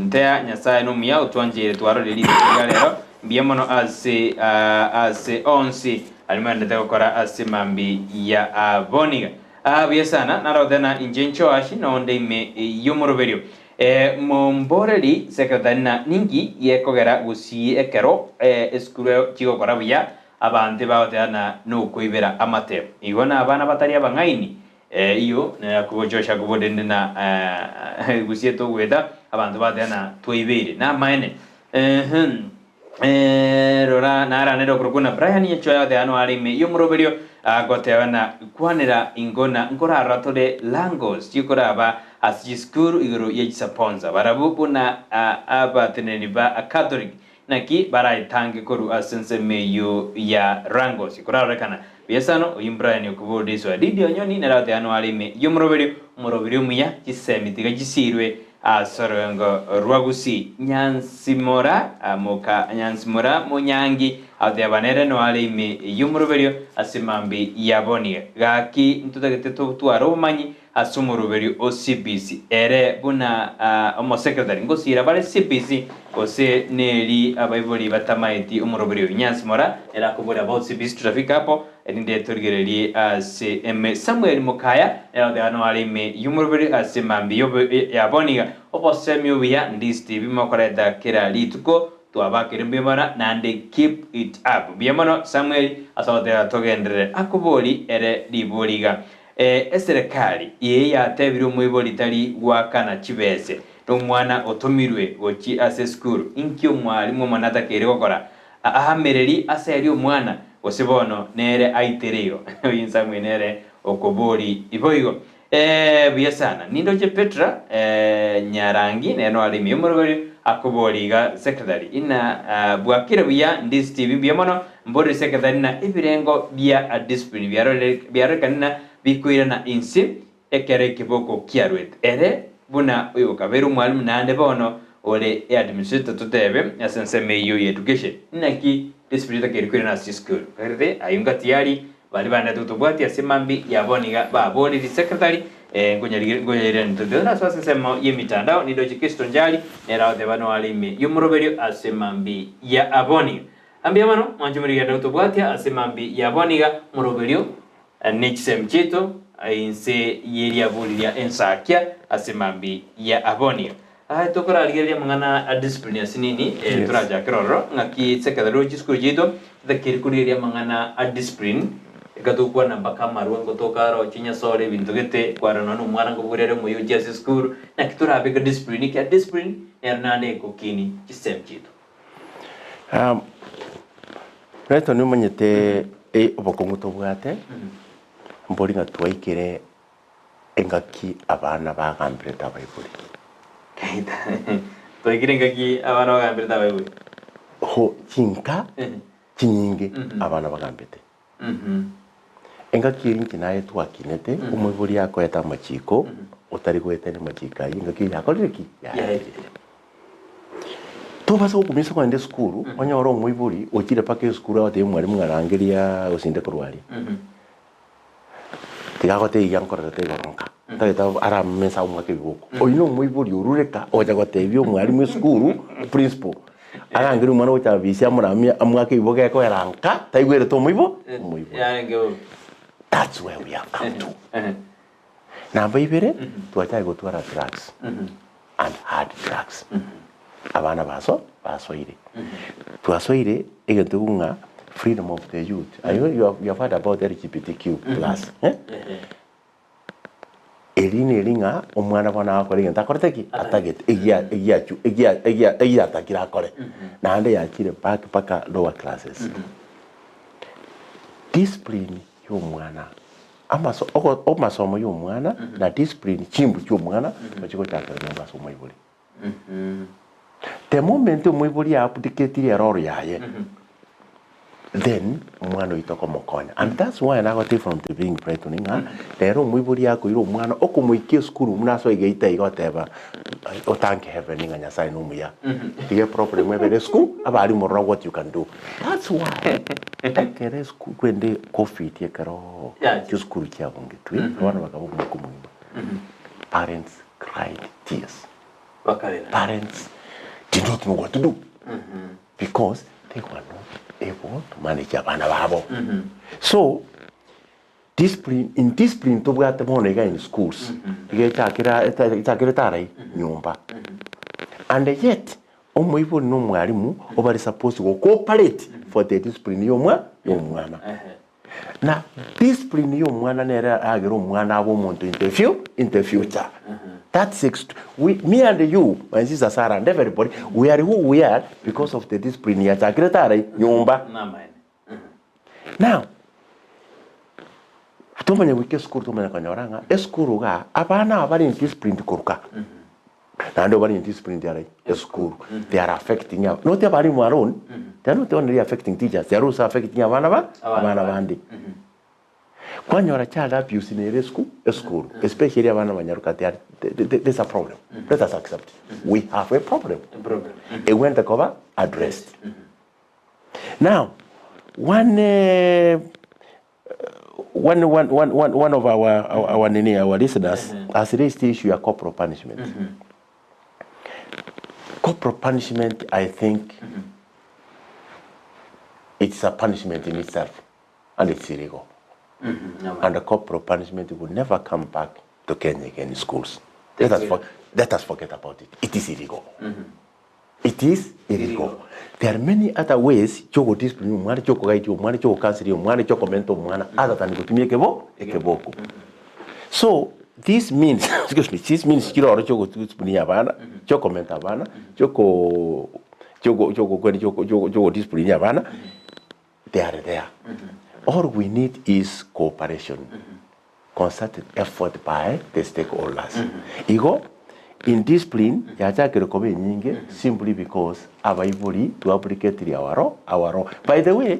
Ntea nyasaye nomuya otwanjire twarorire rituko rero mbuya mono ase ase onsi arimandete gokora ase mambi ya aboniga. Buya sana narothena inche nchoashi nonde ime yomoroberio momboreri secretary na ninki yekogera gusii ekero esukuru chigokora buya abanto bagoteana nokoibera amatemo igo na abana batari abang'aini iyo nakugochosha kubodende na gusie togweta abanto bateana twaibere namaene. Rora naranere okorokwa na Brian yechoya teano arime iyo moroberio agotebana kwanera ingona nkorara tore langos chikoraba ase chisukuru igoro ye chisaponza barabu buna abateneni ba Catholic. Naki baraetange korwa ase ensemo eyio ya Rangosi. Korarorekana buya sana oyio Brian okoboria Didi Onyoni nere agotebanwa are ime y'omoroberio, omoroberio omuya, chisemi tiga chisiirwe ase orogongo rwa Gusii. Nyansimora moka Nyansimora Monyangi agoteba nere noare are ime y'omoroberio ase mambi ya bonie. Gaki ntotagete totware obomanyi ase omoroberio o CBC. Ere buna omosekretari ngosiira bare CBC gose neri abaibori batamaeti omoroberio oyo. Nyansimora nere akoboria about CBC tutafika hapo erinde torigererie ase ime. Samuel Mokaya nere agoteba noare ime y'omoroberio ase mambi ya boniga. Obosemi obuya ndisiti bimokoreta kera rituko twabakire mbuya mono naende keep it up. Mbuya mono Samuel ase ogoteba togenderere. Akobori ere ribori iga. Ee, eserekari eye yatebirie omoibori tari goakana chibese, na omwana otomirwe gochia ase esukuru. Inki omwalimu omonene atakeire gokora? Aamereri ase erio omwana, gose bono nere aitere igo? Oyio Samuel nere okobori iboigo. Ee, buya sana. Nindoche Petra Nyarangi nere noare ime y'omoroberio akobori iga secretary ina bwakire buya ndi Steve mbuya mono Mborire secretary na ebirengo bia discipline biarorekane na bikoirana inse ekero ekeboko kiaruete. Ere buna oyokabeire omwalimu naende bono ore eadministrator totebe ase ensemo eyio ya education. Naki discipline etakeire koirana ase chisukuru? Kagerete ayio ngatiari baria bandete gotobwatia ase mambi ya bono iga baboriri secretary nkonyairerania totebe ase ensemo yemitandao nindoche Kristo Njali nere agoteba noare ime yomoroberio ase mambi ya aboni. Mbuya mono, mwanche morigende gotobwatia ase mambi ya bono iga moroberio ne chisemi chiaito inse ye riaburi ria ensakia ase mambi ya aboni. Aye tokorarigereria amang'ana a discipline ase nini torachakere ororo ng'aki secretary chisukuru chiaito chitakeri korigereria amang'ana a discipline eka tokwana mpaka amarwa ngotoka aro chinyasore ebinto gete kwarora nonya omwana nkobugorere omoyio ochia ase esukuru naki torabeke discipline ekiagera discipline nero naende egokini chisemi chiaito. Brighton omanyete obokong'u tobwate, mbori ng'a twaikire engaki abana bagambirete abaibori. Twaikire engaki abana bagambirete abaibori. Ho chinka chinyinge abana bagambete. Engaki eri inche naye twakinete, omoibori akoete amachiko, otari goetania amachiko ayio, engaki eyio yakorire ki? Yaetire. Tobasa gokumia ase kogenda esukuru, onyore omoibori ochire mpaka esukuru agotebia omwalimu ng'a rangeria gose inde korwa aria. Tiga agotebia iga nkorerete igoro nka, ntagete arame nse aomwake ebiboko. Oyio na omoibori orure ka ogocha gotebia omwalimu esukuru, principal, arangerie omwana gocha abisi amoramie amwake ebiboko ekoera nka, taigwerete omoibo omoibori. Yarenge bobe. That's where we have come to. Namba ibere, twachake gotwara drugs and hard drugs. Abana baso basoire. Twasoire egento ekwo ng'a freedom of the youth. I know you have, you have heard about LGBTQ plus. Eh? Eri neri ng'a omwana bono agokora egento akorete ki? Atagete. Egia egiachu egia egia egiatakire akore. Naende yachire back mpaka lower classes. Discipline ya omwana amaso ogo amasomo ya omwana na discipline chimbu chia omwana gochigochakera nyomba ase omoibori. The moment omoibori aabdicatire eroro yaye, then omwana oito okomokonya. And that's why nagotebia from the beginning Brighton ng'a rero omoibori akoira omwana okomoikia esukuru buna asoe geita iga oteba othank heaven ng'a Nyasaye nomuya. Tiga eproblem ebere esukuru, abalimu rora what you can do. That's why ekero esukuru kwende covid ekero chisukuru chiabungetwe, abana bakaba omwaka omogima, parents cried tears. Bakarera. Parents did not know what to do because they were not able to manage abana babo. So discipline indiscipline tobwate bono iga in schools iga echakera echakerete arai nyomba and yet omoibori na omwalimu obare supposed go cooperate for the discipline ya omwa ya omwana. Na discipline ya omwana nere aragere omwana abe omonto in the fu in the future. That's ext we me and you my sister Sarah and everybody we are who we are because of the discipline yachakirete arai nyomba. Namaene. Now tomanye goika esukuru tomanye konyora ng'a esukuru igaa abana aba bare indisciplined koruka. Naende obare indiscipline are esukuru, they are affecting aba, not abalimu alone, they are not only affecting teachers, they are also affecting abana ba abana bande. Kwanyora child abuse nere esku esukuru, especially abana abanyaroka they are there's a problem. Let us accept it. We have a problem. Problem. Egwente koba addressed. Now, one eh, one, one, one, one, one of our, our, our, nini, our listeners has raised the issue of corporal punishment. Corporal punishment, I think, it's a punishment in itself and it's illegal. And the corporal punishment will never come back to Kenya again in schools. Let us, for, let us forget about it. It is illegal. It is illegal. There are many other ways chiogo discipline omwana, chiogo guide omwana, chiogo counsel omwana, chiogo mentor omwana other than gotumia ekebo ekeboko. So this means excuse me, this means chiroro chiogo discipline abana, chiogo mentor abana, chiogo chiogo chiogo kwani chiogo chiogo chiogo discipline abana they are there. All we need is cooperation. Concerted effort by the stakeholders. Igo indiscipline yachakire koba enyinge simply because abaibori twaplicatiri our role, our role. By the way,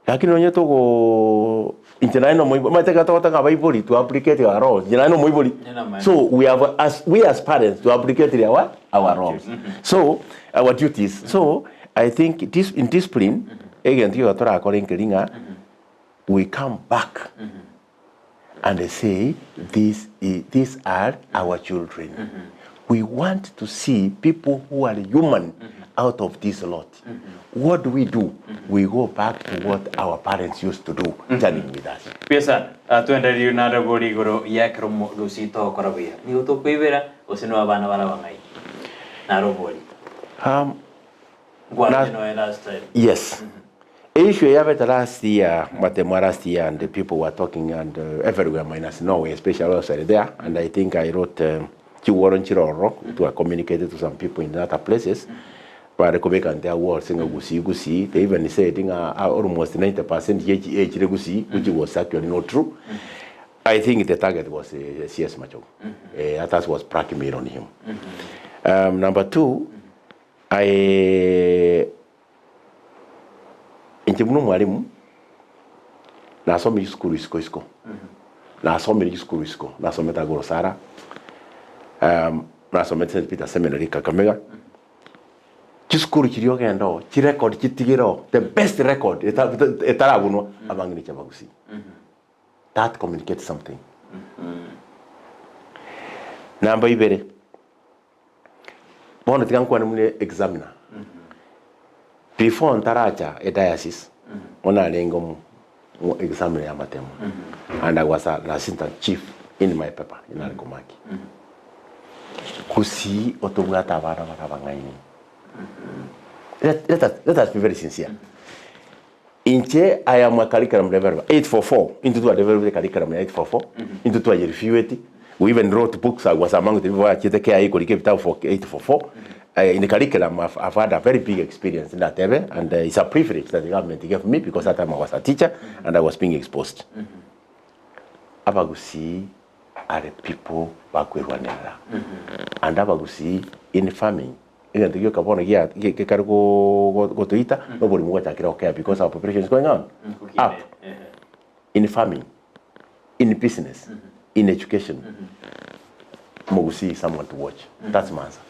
lakini nonye togo inche naye nomoibori omanyete ekero togotaka abaibori twaplicate our roles inche naye nomoibori so we have as we as parents twaplicatiri our our roles so our duties so I think this indiscipline egento kiga torakore nkeri ng'a we come back and say this i these are our children we want to see people who are human out of this lot what do we do we go back to what our parents used to do turning with us Buya sana. Ah, twendererie nare bori igoro ya ekero gose togokora buya. Nigo tokoibera gose no abana bare abang'aini. Naro obori. um, Nkwarenge noe last time. Yes. Issue yabete last year, Matemwa last year, and the people were talking and uh, everywhere minus Norway, especially outside there. And I think I wrote chiworo nchiroro to communicate to some people in other places. Bare kobeka their walls ng'a gusii gusii. They even said ng'a almost 90% yechire gusii, which was actually not true. I think the target was CS Machogu. That was blackmail on him. Number two, I inche buna omwalimu nasomire chisukuru isiko isiko nasomire chisukuru isiko nasomete agoro Sara nasomete St Peter Seminary Kakamega chisukuru chiria ogenda oo chirecord chitigire oo the best record etarabunwa abang'ina chiabagusii that communicates something. Namba ibere Bono tiga nkwane buna examiner. Before ntaracha e diocese, bono narenge omo omo examiner ya amatemo and I was an assistant chief in my paper in Alikomaki. Gusii otobwate abana bare abang'aini. Let, let us, let us be very sincere. Inche I am a curriculum developer 844 intwe twa developed curriculum ya 844 intwe twaye revieweti we even wrote books I was among the people bachete KIA korika ebitabu for 844 uh, in the curriculum I've, I've had a very big experience ndatebe and uh, it's a privilege that the government gave me because that time I was a teacher and I was being exposed abagusii are people bakwerwanerera and abagusii in farming Egento gioka bono gia gekare gotoita noborimo gwachakire gokea because our population is going on up in farming, in business, in education. Mogusii someone to watch. That's my answer.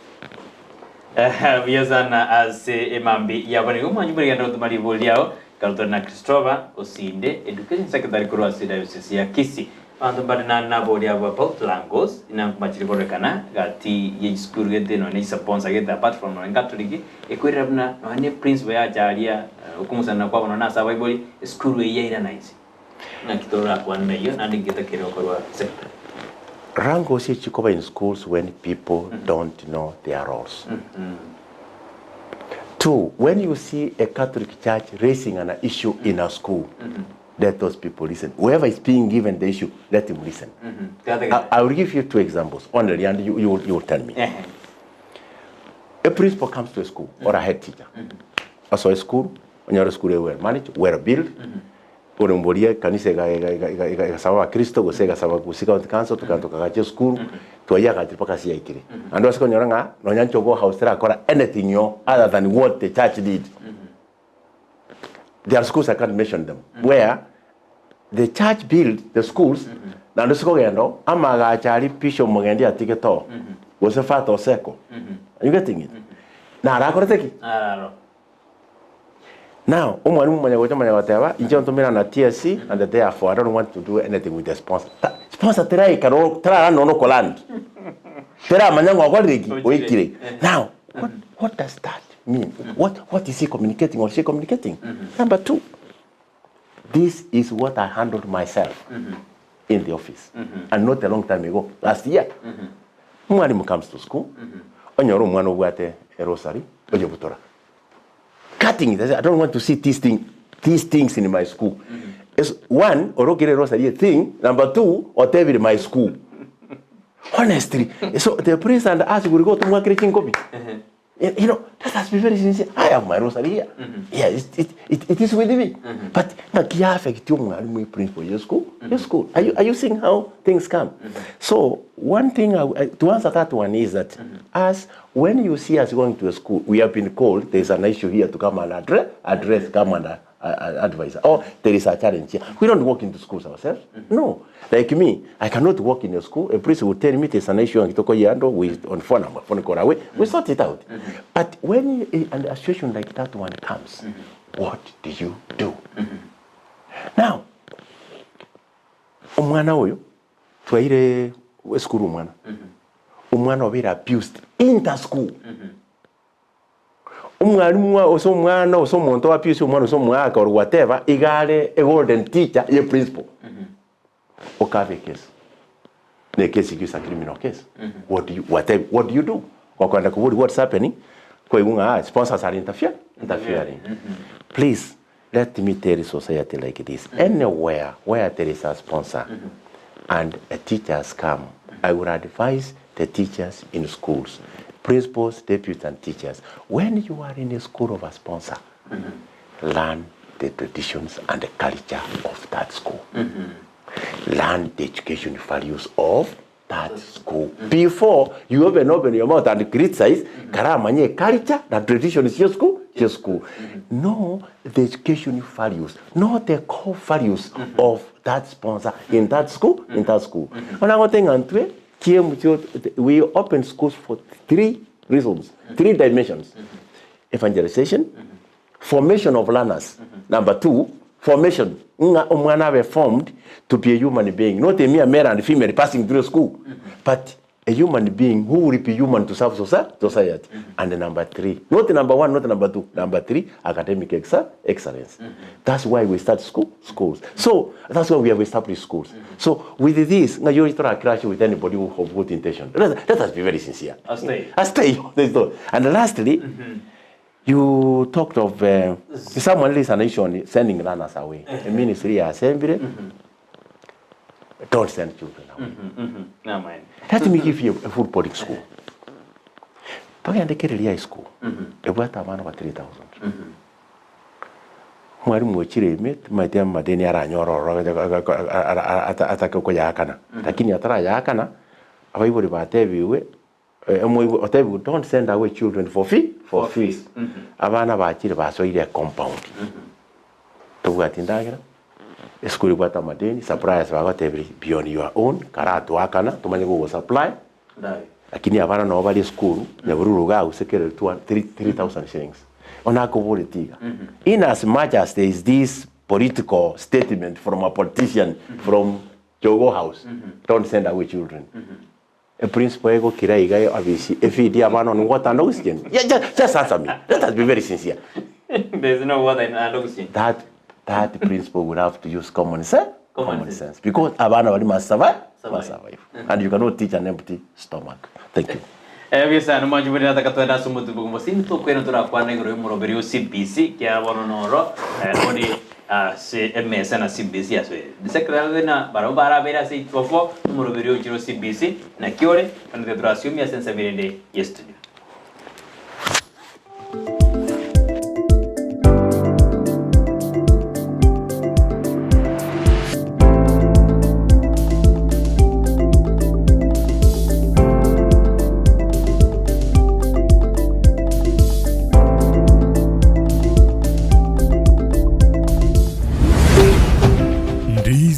Buya sana ase emambi yabo nigo omwanchi morigende gotoma ribori riao ekero tore na Christopher Osinde education secretary korwa ase diocese ya Kisii. Abanto mbare na nabori abwo about Langos inankomachire kororekana gati ye chisukuru gete nonya ne chisaponsor gete apart from nonya Catholic ekoirera buna nonya ne principal yacha aria okong'usanana kwabo nonya ase abaibori esukuru eyio yairana inse. Naki torakwane na eyio naende ngetakere gokorwa secretary. Wrangles echikoba in schools when people don't know their roles. Two, when you see a Catholic church raising an issue in a school, let those people listen. Whoever is being given the issue, let him listen. I, I will give you two examples only, and you, you, will, you will tell me. A principal comes to a school or a head teacher. Also a school, when you're a school well managed, well built, Ore mboria ekanisa ega ega ega ega ega egasaba abakristo gose egasaba Gusii County Council tokagenda tokagacha esukuru, twaiagachire mpaka ase yaikire. Naende ase konyora ng'a nonya Jogoo House terakora anything yo other than what the church did. There are schools I can't mention them where the church built the schools naende ase kogenda oo amagacho aria Bishop Mogendi atigete oo gose Father Oseko, are you getting it? Narakorete ki? Nararo. Now, omwalimu omanya gocha omanya goteba, inche ntomera na TSC and therefore I don't want to do anything with the sponsor. Ta, sponsor teraika no terara nonya okoland. Teramanya ng'a okorire ki? Oikire. Oikire. Now, what, what does that mean? What, what is he communicating or she communicating? Number two, this is what I handled myself in the office and not a long time ago, last year. Omwalimu comes to school, onyore omwana obwate erosari, oyebutora. Cutting it, I don't want to see this thing, these things in my school. Is one, orokire rosary a thing. Number two, otebire my school. Honestly, so the priest and us will go to mwakire chinkobi. You know, let us be very sincere. I have my rosary here. Yeah, it, it, it, it is with me. But naki affect omwalimu principal your school, your school. Are you, are you seeing how things come? So one thing I, I, to answer that one is that as When you see us going to a school, we have been called, there is an issue here to come and address, address come and advise. Or there is a challenge here. We don't walk into schools ourselves. No. Like me, I cannot walk in a school. A priest will tell me there's an issue and kitoko yando, we on phone, I'm phone call away. We sort it out. But when a situation like that one comes, what do you do? Now, omwana oyo, twaire esukuru omwana. Omwana obeire abused in the school. Omwalimu wa ose omwana ose omonto o abuse omwana ose omwaka or whatever, iga are a golden teacher ye principal. Okabe ekesi. Na ekesi eyio is a criminal case. What do you, whatever, what do you do? Gokoenda koboria what's happening, kwaigwa ng'a ah, sponsors are interfere, interfering. Please, let me tell society like this, anywhere where there is a sponsor and a teacher has come, I would advise the teachers in schools, principals, deputies and teachers, when you are in a school of a sponsor, learn the traditions and the culture of that school. Learn the education values of that school before you even open your mouth and criticize karamanye culture na tradition cia school cia school know the education values know the core values of that sponsor in that school in that school ona ngote ng'a ntwe kiemu chio we open schools for three reasons three dimensions evangelization Formation of learners. Number two, formation, ng'a omwana abe formed to be a human being, not a mere male and female passing through school, but a human being who will be human to serve society. And number three, not number one, not number two, number three, academic excellence. That's why we start school, schools. So that's why we have established schools. So with this, ng'a you tora clash with anybody who have good intention. Let us be very sincere. Ase. Ase. And lastly, You talked of uh, someone raised an issue on sending learners away. A ministry ya assembly, don't send children away. Namaene. Let me give you a full boarding school. Togende Kereri High School, ebwate abana ba 3000. Mwalimu ochire ime, timaeti amadeni aranyore ororo atake koyaakana. Lakini atarayaakana, abaibori batebiwe Omoigwa otebiwe don't send away children for fee for fees. Abana bachire basoire ecompound. Tobwati ndagera, esukuru ebwate amadeni, suppliers bagotebirie be on your own, karatoakana tomanye gogosupply, lakini abana nabo bare esukuru, nyabururu iga gose kere 3000 shillings. Bono akoboretie iga, in as much as there is this political statement from a politician from Jogoo House, don't send away children. Eprinciple egokira iga abisi efeed y'abana on water and oxygen. Yeah, just, just answer me. Let us be very sincere. There is no water and oxygen. That that principle will have to use common sense. Common Common sense. sense. Because abana bari must survive, must Survive. survive. And you cannot teach an empty stomach. Thank you. Ebiasano mwanche buna nataka twende ase omotuko omosingi tokwena torakwana igoro y'omoroberi o CBC kia bono noro eh, ore ase emesa na CBC ase secretary na barabwo barabere ase itwofo omoroberi ochire o CBC naki ore bono tiga torasiomia ase ensemo erende ye studio.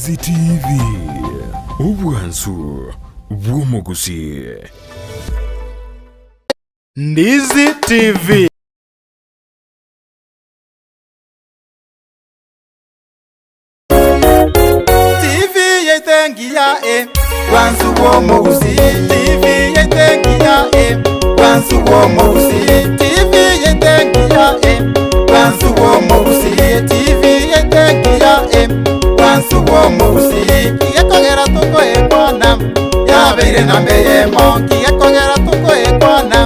Ndizi TV, obwansu bw'omogusii. Ndizi TV. TV yaito engiya e, bwansu bw'omogusii. TV yaito engiya e, bwansu bw'omogusii. TV yaito engiya e, bwansu bw'omogusii. TV yaito engiya e, bwansu bw'omogusii. Kigekogera tokoekwana, yabeire namba eyemo. Kigekogera tokoekwana,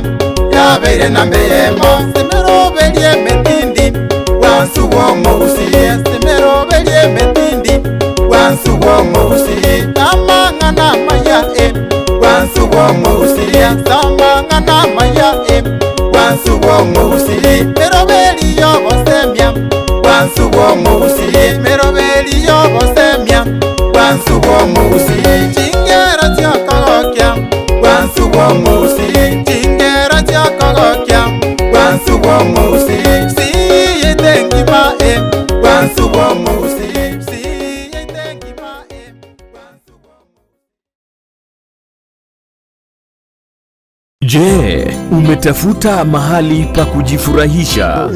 yabeire namba eyemo. Semeroberie emetindi, bwansu bw'omogusii. Semeroberie emetindi, bwansu bw'omogusii. Amang'ana amaya e, bwansu bw'omogusii. Amang'ana amaya e, bwansu bw'omogusii. Meroberi y'obosemia, bwansu bw'omogusii. Meroberi y'obosemia, bwansu bw'omogusii. Chingero chi'okogokia, bwansu bw'omogusii. Chingero chi'okogokia, bwansu bw'omogusii. Siyete engima e, bwansu bw'omogusii. Siyete engima e, bwansu bw'omogusii. Je, umetafuta mahali pa kujifurahisha?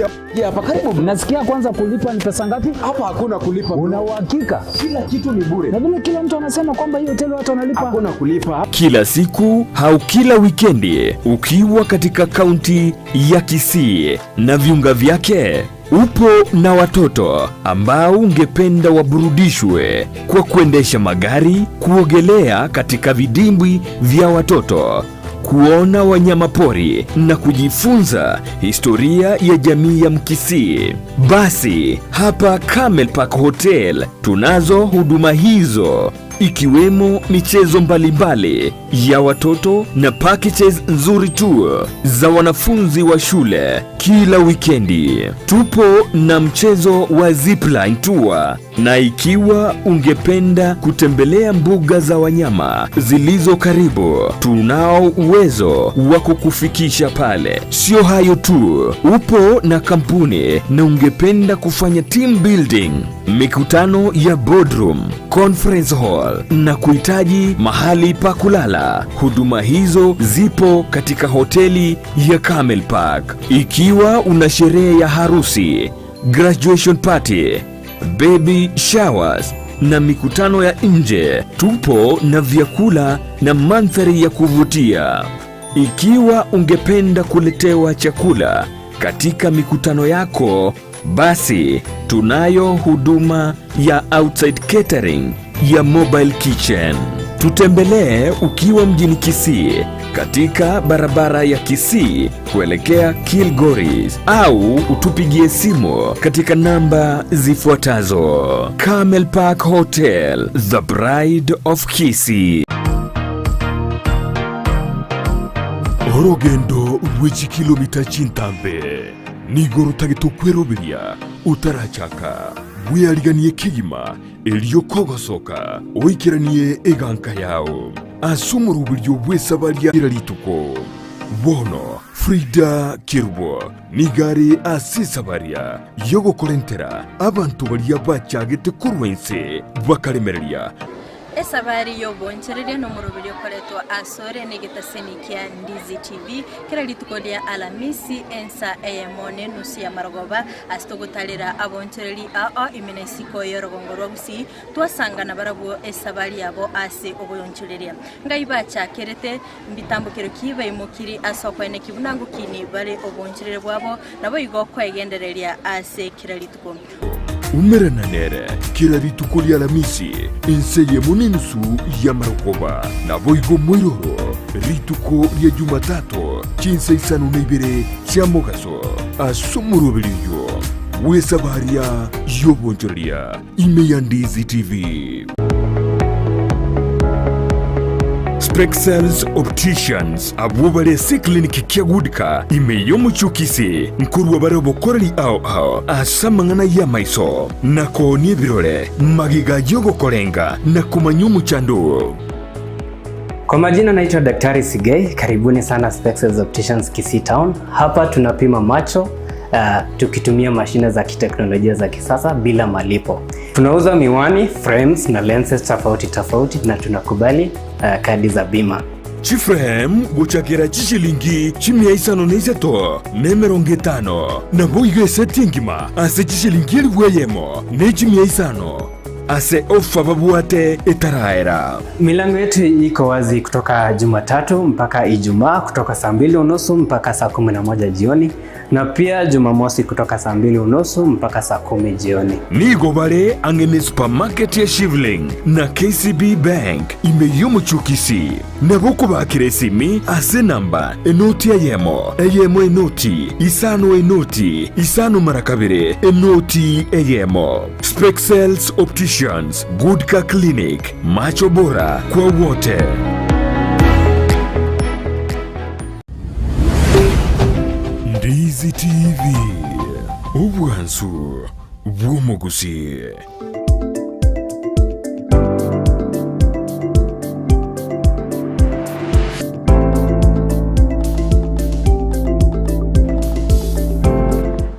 Hapa karibu. Nasikia kwanza kulipa ni pesa ngapi? Hapa hakuna kulipa. Una uhakika? Kila kitu ni bure. Na vile kila mtu anasema kwamba hii hoteli watu wanalipa. Hakuna kulipa. Kila siku au kila wikendi ukiwa katika kaunti ya Kisii na viunga vyake, upo na watoto ambao ungependa waburudishwe kwa kuendesha magari, kuogelea katika vidimbwi vya watoto, kuona wanyama pori na kujifunza historia ya jamii ya Mkisii. Basi hapa Camel Park Hotel tunazo huduma hizo ikiwemo michezo mbalimbali ya watoto na packages nzuri tu za wanafunzi wa shule kila wikendi. Tupo na mchezo wa zipline tour, na ikiwa ungependa kutembelea mbuga za wanyama zilizo karibu, tunao uwezo wa kukufikisha pale. Sio hayo tu, upo na kampuni na ungependa kufanya team building, mikutano ya boardroom, conference hall na kuhitaji mahali pa kulala, huduma hizo zipo katika hoteli ya Camel Park. Ikiwa una sherehe ya harusi, graduation party, baby showers na mikutano ya nje, tupo na vyakula na mandhari ya kuvutia. Ikiwa ungependa kuletewa chakula katika mikutano yako, basi tunayo huduma ya outside catering ya mobile kitchen. Tutembelee ukiwa mjini Kisii katika barabara ya Kisii kuelekea Kilgoris au utupigie simu katika namba zifuatazo. Camel Park Hotel, the Bride of Kisii. Orogendo rw'echikilomita chintambe nigo rotagete okweroberia otarachaka bweariganie kegima erio kogosoka oikeranie eganka yao ase omoroberio bw'esabaria kera rituko. Bono Frida Kerubo nigo are ase esabaria y'ogokorentera abanto baria bachagete korwa inse bakaremereria. Esabari y'oboonchoreria nomoroberi okoretwa asore negetaseni kia Ndizi TV kera rituko ria Alamisi ensa eyemo nenusu ya marogoba ase togotarera aboonchoreri ao ime na isiko y'orogongo rwa Gusii twasanga nabarabwo esabari yabo ase oboonchoreria. Ngai bachakerete mbitambokero ki baimokiri ase okoeneki buna ngokini bare oboonchoreri bwabo naboigo kwegendereria ase kera rituko. Umerana nere kera rituko ri'Alamisi, ense eyemo nenusu y'amarogoba, naboigo moiroro rituko ria Jumatato chinsa isano na ibere chia mogaso, ase omoroberi oyio bw'esabaria y'obonchoreria ime ya Ndizi TV. Spexels Opticians abwo bare ase eclinic kia Goodka ime y'omochie o Kisii nkorua bare obokoreri ao ao ase amang'ana y'amaiso na koonia ebirore magega y'ogokorenga na komanya omochando oo. Kwa majina naitwa Daktari Sigei, karibuni sana Spexels Opticians Kisii Town. Hapa tunapima macho tukitumia mashine za kiteknolojia za kisasa bila malipo. Tunauza miwani, frames na lenses tofauti tofauti na tunakubali uh, kadi za bima. Chiframe gochakera chishilingi chimia isano na isato na emerongo etano, naboigo eseti engima ase chishilingi elifu eyemo ne chimia isano ase ofa babwate etaraera. Milango yetu iko wazi kutoka Jumatatu mpaka Ijumaa kutoka saa mbili unusu mpaka saa 11 jioni na pia Jumamosi kutoka saa mbili unusu mpaka saa kumi jioni. Nigo bare ang'e ne supermarket ya Shivling na KCB Bank ime y'omochie o Kisii. Nabo okobakera esimi ase enamba enoti eyemo, eyemo enoti, isano enoti, isano mara kabere, enoti eyemo. Spexels Opticians, Good Car Clinic, macho bora kwa wote. Ndizi TV, obwansu bw'omogusii.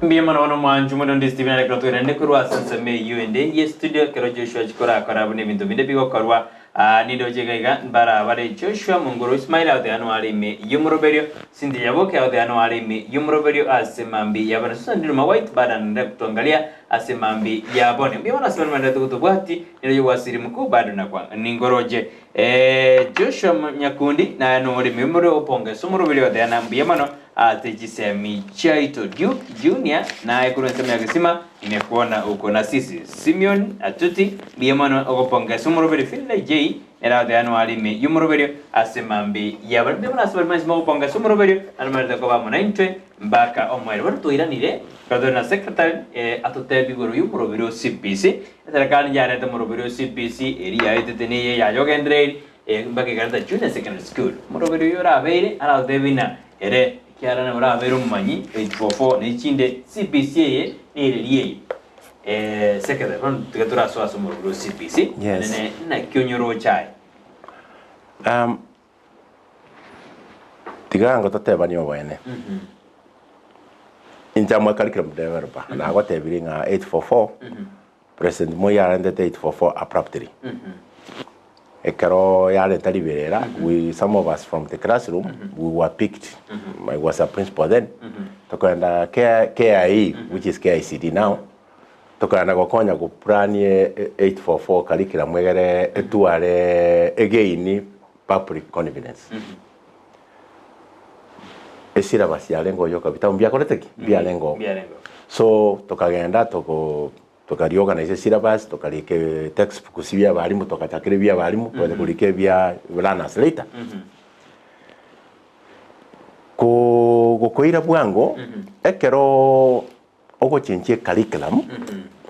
Mbuya mono bono mwanchu mono ndi Steven Alekero twerende korwa ase ensemo eyio ende ye studio ekero Joshua chikorakora buna ebinto binde bigokorwa Aa, nindoche iga iga mbarabare Joshua monguru Ismail agoteganwa are ime y'omoroberio, Cynthia Nyaboke agoteganwa are ime y'omoroberio ase mambia ya bono, Susan Ndiruma White bado anaendelea kutuangalia ase mambia ya bono. Mbuya mono ase baria baenderete gotobwati, niroche gwasiri mkuu bado nakwa ningoroche. Eh, Joshua Nyakundi naye nore ime y'omoroberio opongesa omoroberio agoteana mbuya mono ase chisemi chiaito. Duke Junior naye korwa ensemo ya Gesima Nimekuona uko na sisi. Simeon Atuti, mbuya mono ogopongesa omoroberio Finlay J nere agoteganwa are ime y'omoroberio ase mambi y'abare. Mbuya mono ase baria bonsi mogopongesa omoroberio naende moarete koba amo naintwe mpaka omoerio. Bono twairanire ekero tore na secretary eh, atotebie igoro y'omoroberio o CBC. Eserekari yarete omoroberio o CBC eria yaetete neye yayogendereiri eh, mpaka ekareta Junior Secondary School. Omoroberio oyo orabeire aragotebie ng'a ere Ekiagera nabo orabeire omomanyi 844 ne chinde CBC eye nereri eye eh, secretary bono tiga torasoa ase omorobori o CBC Yes. nene naki onyoroche aye. Um, tiga ngototebanie oboene. Inche amo curriculum developer, nagotebirie ng'a 844 President Moi arentete 844 abruptly. Ekero yarenta riberera, we some of us from the classroom, we were picked. I was a principal then. Tokaenda K- KIE, which is KICD now. Tokaenda gokonya goplan 844 curriculum egere etware egain public confidence. Esyllabus yarenge oyoka bitabu mbiakorete ki? Mbiarenge oo. Mbiarenge oo. So tokagenda toko tokariorganize esyllabus, tokarika textbooks bia abalimu, togachakera ebia abalimu, togacha korika ebia learners later. Koo gokoira bwango, ekeroo ogochenchia ecurriculum,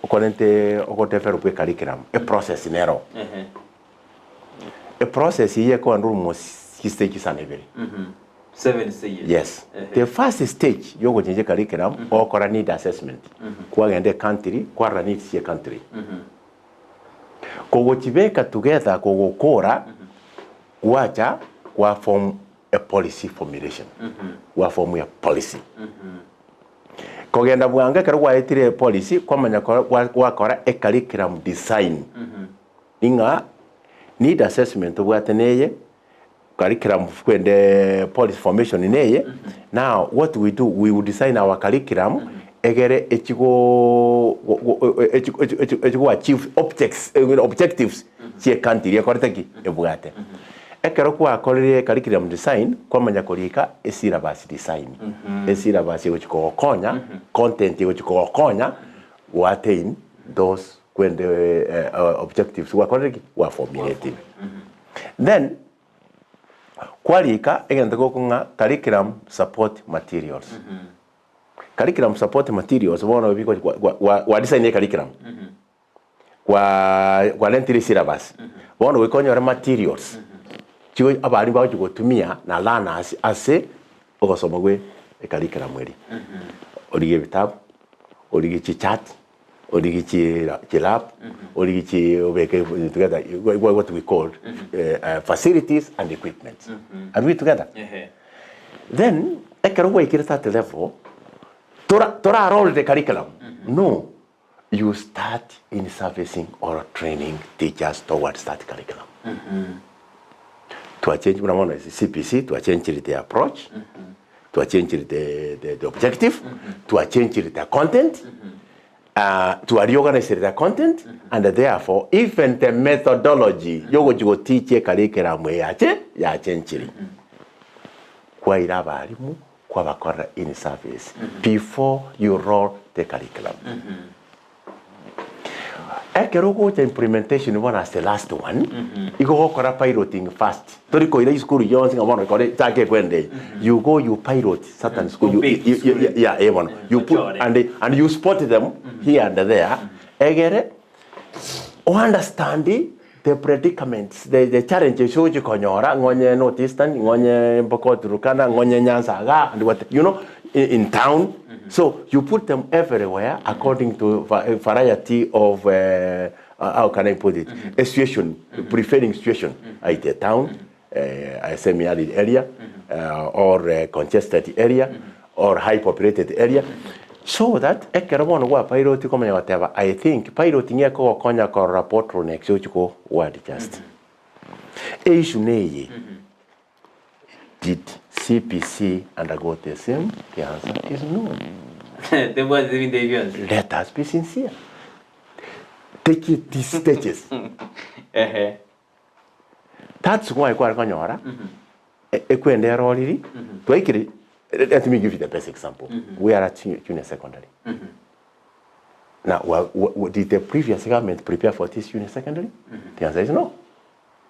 okorente ogodevelop ecurriculum, eprocess nero. Eprocess eyio ekogenda almost chistage isano ibere. Seven stages. Yes. The first stage yogochenchia ecurriculum, ogokora need assessment. Kwagenda ecountry, kwarora needs chia ecountry. Kogochibeka together kogokora, gwacha gwa form a policy formulation. Gwa form a policy. Kogenda bwango ekero gwaetire epolicy, kwamanya gwakora ecurriculum design. Ing'a need assessment obwate neye, curriculum kwende policy formation neye, now what we do, we will design our curriculum egere echi go echi go achieve objects objectives chia ecountry eria ekorete ki? Ebwate. Ekero gwakorire curriculum design, kwamanya korika esyllabus design. Esyllabus egochi kogokonya, content egochi kogokonya go attain those kwende objectives gwakorire ki? Gwa formulating. Then kwarika egento gokong'a curriculum support materials. Curriculum support materials bono bigochi gwa design ecurriculum. Kwa kwarentire esyllabus, bono goika onyore materials chigo abalimu bagochi gotumia na learners ase ogosoma gwe ecurriculum eria. Origie ebitabu, origie chichart, origie chi chilab, origie chi obeke together what we call facilities and equipment. Are we together? Then ekero gwaikire that level, tora tora roll the curriculum, no. You start in servicing or training teachers towards that curriculum. Twachengi buna bono CBC twachenchiri the approach, twachenchiri the, the, the objective, twachenchiri the content, uh, twareorganized the content and therefore even the methodology yogochi goteach ecurriculum eyache yachenchiri. Kwaira abarimu kwabakorera in service before you roll the curriculum. Ekero ogocha implementation bono as the last one, igo ogokora piloting first. Tori koira esukuru yonsi ng'a bono ekore chaka ekwende eye. You go you pilot certain school, you, Pick you, you, school. yeah, eh bono. You put, Ochore. and, and you spot them here and there, egere O understand the predicaments, the, the challenges ogochia konyora ng'onye North Eastern, ng'onye mpaka Turkana, ng'onye Nyanza igaa, and what, you know, in, in town. So you put them everywhere according to va- variety of, uh, how can I put it, a situation, prevailing situation, either town, uh, a semi-arid area, or a congested area, or high populated area, so that ekero bono gwa pilot komanya goteba I think pilot ng'e ekogokonya korora bottlenecks ochi ko adjust. Issue neye, did CBC undergo the same? The answer is no. Tebwati ebinto ebi bionsi. Let us be sincere. Take it these stages. Ehe. That's why kware konyora ekwende eroriri twaikire let me give you the best example we are at junior secondary now wa, wa, did the previous government prepare for this junior secondary the answer is no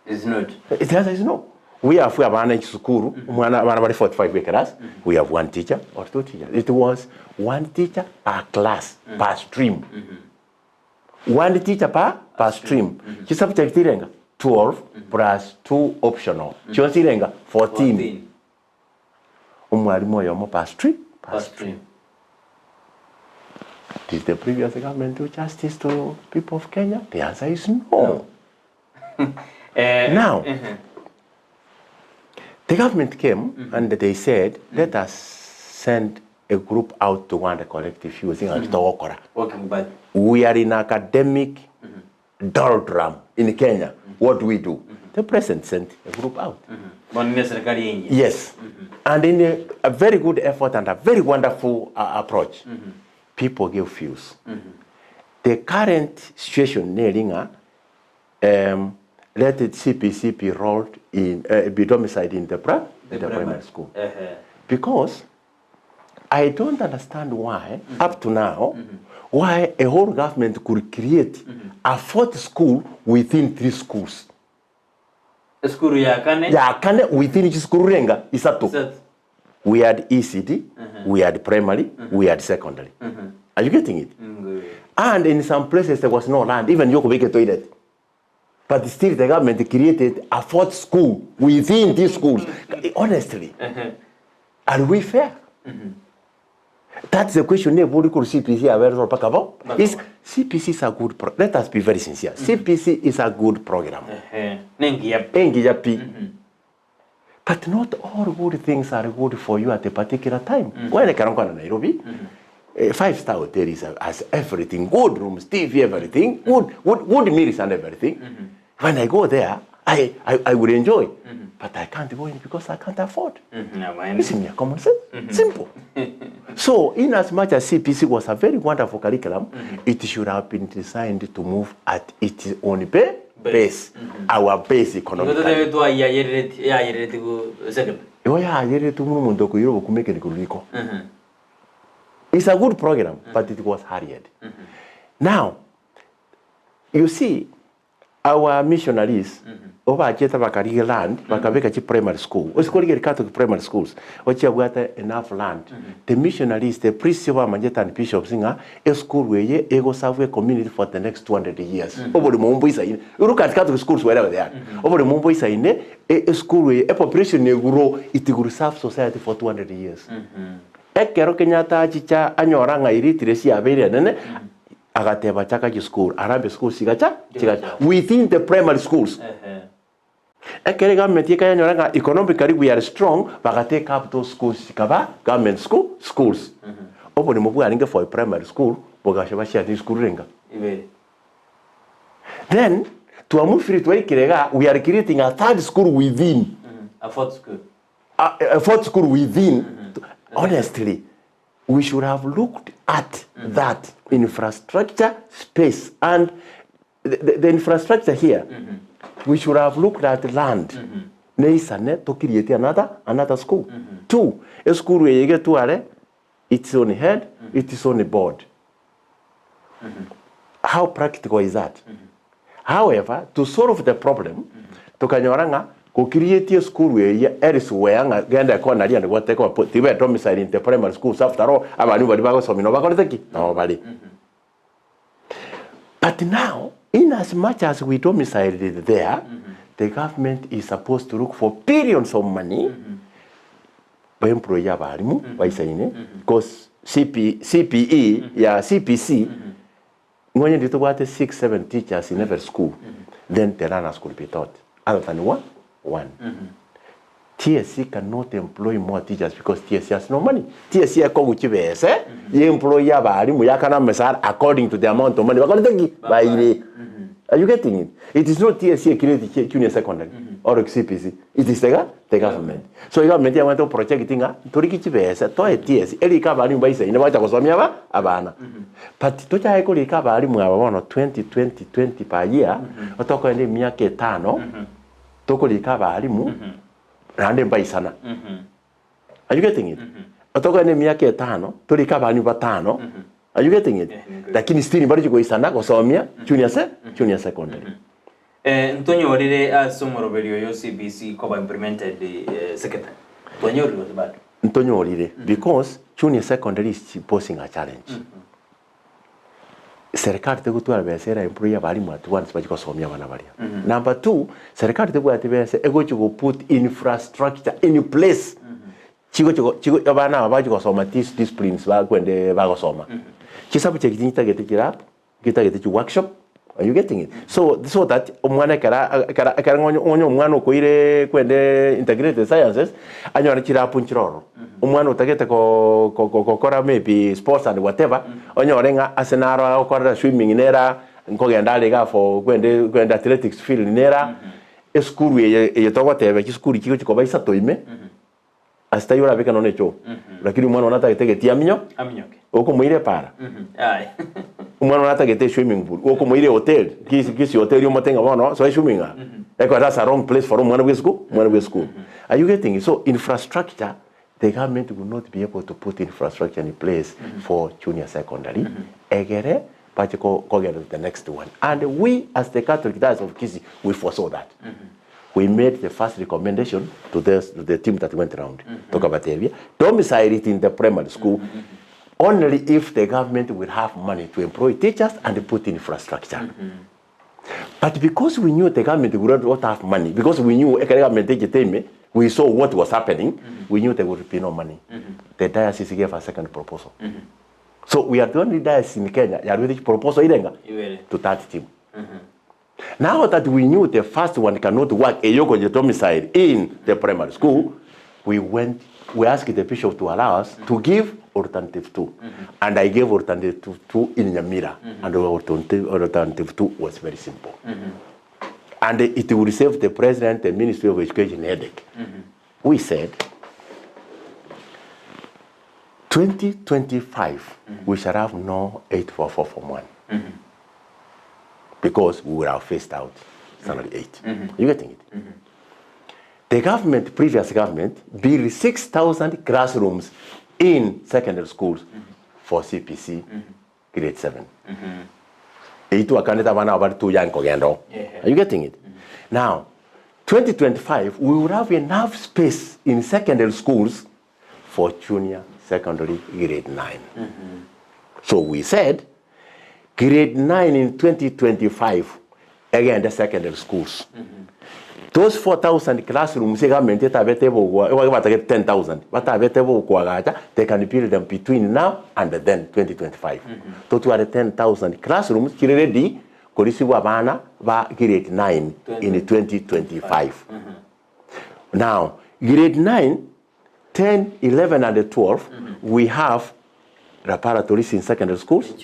It's not. the answer is no we have abana chisukuru omwana abana bari 45 we class we have one teacher or two teachers it was one teacher per class per stream One teacher per, per stream. Chisubject irenga 12 plus 2 optional. Chionsi irenga 14. 14. Omwalimu oyomo per stream. Per Per stream. stream. Did the previous government do justice to people of Kenya? The answer is no. Eh, Now, eh, the government came and they said, let us send a group out to go and collect fuels ng'a togokora. Working but We are in academic doldrum in Kenya. What do we do? The president sent a group out. Bono ne serikali enye. Yes. And in a very good effort and a very wonderful approach, people give views. The current situation neri ng'a um, let it CPC be rolled in, be domiciled in the, pra, the, the primary school. Because I don't understand why, up to now, why a whole government could create a fourth school within three schools. Esukuru ya kane. Ya kane within each school renga isato. Isato. We had ECD, we had primary, we had secondary. Are you getting it? And in some places there was no land, even yokobeka toilet. But still the government created a fourth school within these schools. Honestly, are we fair? That's the question nebori kuru CPC aberezo paka bo. Is CPC is a good pro let us be very sincere. CPC is a good program. Nengiya Engiya pi. But not all good things are good for you at a particular time. When I can go to Nairobi, a five-star hotel is has everything, good rooms, TV, everything, good, good, good meals and everything. When I go there, I would enjoy. But I can't go in because I can't afford. It's in your common sense. Simple. So, in as much as CPC was a very wonderful curriculum, it should have been designed to move at its own pace, our base economically. Ngototebi twayayerereti yayerereti ku second. Igo yayerereti buna omonto okoira obokumekeri korwa riko. It's a good program, but it was hurried. Now, you see, our missionaries obachete bakarigia land bakabeka chi primary school ase korigereria Catholic primary schools ochiabwate enough land the missionaries the priests bamanyete and bishops ng'a esukuru eye egoserve ecommunity for the next 200 years oboremo mboisaine look at Catholic schools wherever they are oboremo mboisaine esukuru eye epopulation eguro it will serve society for 200 years Ekero Kenyatta achicha anyora ng'a illiteracy yabeire enene, agateba chaka chisukuru, Harambee schools chigacha chigacha within the primary schools. Ekero egovernment ekayanyora ng'a economically we are strong, baga take up those schools chikaba government school schools. Oboremo bwarenge for a primary school Bogacha bashiate esukuru renga? Ibere. Then twamufire twaikire igaa we are creating a third school within. A fourth school. A fourth school within. Honestly, we should have looked at that infrastructure space and the infrastructure here, we should have looked at land neisane to create another, another school. Two, esukuru eye egetware its own head, its own board. How practical is that? However, to solve the problem, tokanyora ng'a go create esukuru eye elsewhere ng'a genda ekona riane gwateka koba tibe domicile in the primary schools after all, abalimu baria bagosomia nabo bakorete ki? Nabo bare. But now, in as much as we domiciled it there, the government is supposed to look for billions of money baemploye abalimu baisaine because CP, CPE ya CPC ng'onye ndiri tobwate 6 7 teachers in every school then the learners could be taught other than one one TSC cannot employ more teachers because TSC has no money. TSC ekogu chibese ye employ abarimu yakana mesara according to the amount of money bakorete ki baire. Are you getting it? It is not TSC create junior secondary or CPC. It is the government. So government yamate go project ng'a toriki chibesa toe TSC erike abarimu baisaine bagocha gosomia aba abana. But tochae korika abarimu aba bono 20 20 20 per year otokoenda emiaka etano tokorika abarimu naende mbaisana. Are you getting it? Otokogenda emiaka etano, torike abarimu batano. Are you getting it? Lakini still mbarochi goisana gosomia junior se junior secondary. Eh, ntonyorire ase omoroberio oyo CBC koba implemented eh, secretary. Twanyorire gose bado? Ntonyorire because junior secondary is posing a challenge. Serikali tegotwara besa era employ abalimu at once bachie gosomia abana baria. Number two, serikali tebwati besa egochi go put infrastructure in place chigochi go chigo abana aba bachi gosoma these disciplines bakwende bagosoma. Chisubject nchitagete chilab, nchitagete chiworkshop, are you getting it? So so that omwana ekera ekera ekero ng'onye onye omwana okoire kwende integrated sciences, anyore chilab nchire ororo. Omwana otagete ko ko gokora maybe sports and whatever, onyore ng'a ase naro agokorera swimming nera, nkogenda are igaa for kwende kwende athletics field nera, esukuru eye eye togoteba chisukuru chigochi koba isato ime, ase taiyo orabeke nonya echoo, lakini omwana one atagete egetii aminyo, Aminyoke. okomoira epara, Aye. omwana one atagete eswimming pool, okomoira ehoteli, kisi kisi hoteli omote ng'a bono soa eswimming aa, ekero that's a wrong place for omwana bwa esukuru omwana bwa esukuru. Are you getting it? So infrastructure The government will not be able to put infrastructure in place for junior secondary egere bache kogenda to the next one and we as the Catholic Diocese of Kisii we foresaw that we made the first recommendation to the, to the team that went round tokabatebia domicile it in the primary school only if the government will have money to employ teachers and put infrastructure But because we knew the government would not have money, because we knew ekere government echete ime, we saw what was happening, we knew there would be no money. The diocese gave a second proposal. So we are the only diocese in Kenya yaruete proposal irenga Ibere. to that team. Now that we knew the first one cannot work, Eyoko domicile in the primary school, we went, we asked the bishop to allow us to give alternative 2. And I gave alternative 2 in Nyamira. And alternative, alternative 2 was very simple. And it will save the president, the Ministry of Education headache. We said, 2025, we shall have no 844 Form 1. Because we would have phased out Standard 8. You getting it? The government, previous government, built 6,000 classrooms in secondary schools for CPC grade 7. Eyio twakanete abana aba bare too young kogenda oo. Are you getting it? Now, 2025, we will have enough space in secondary schools for junior secondary grade 9. So we said, grade 9 in 2025 egende secondary schools. Those 4,000 classrooms egovernment etabete bogwa batagete 10,000 batabete bokwagacha they can build them between now and then 2025. Totware 10,000 classrooms chire ready korisibwa abana ba grade 9 in 2025. Now grade 9, 10, 11 and 12 we have laboratories in secondary schools,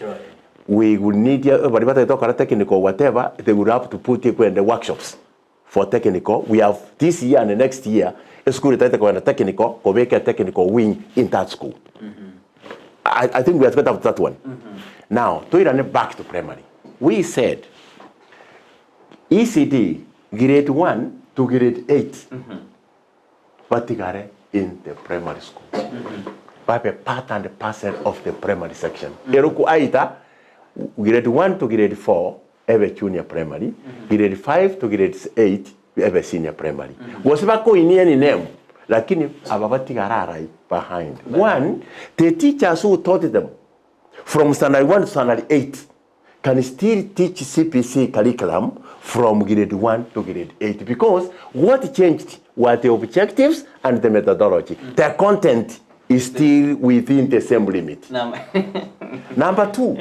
we will need baria batagete gokora technical whatever, they will have to put ekwende workshops for technical, we have this year and next year, esukuru etagete kogenda technical, kobeka etechnical wing in that school. I, I think we have got up to that one. Now, toirane back to primary. We said ECD grade 1 to grade 8 batigare in the primary school. Babe part and parcel of the primary section. Eroku aita grade 1 to grade 4 ebe junior primary, grade 5 to grade 8 ebe senior primary. Gose bakoinie any name, lakini aba batigare arai behind. One, the teachers who taught them from standard 1 to standard 8 can still teach CPC curriculum from grade 1 to grade 8 because what changed were the objectives and the methodology. The content is still within the same limit. Number two,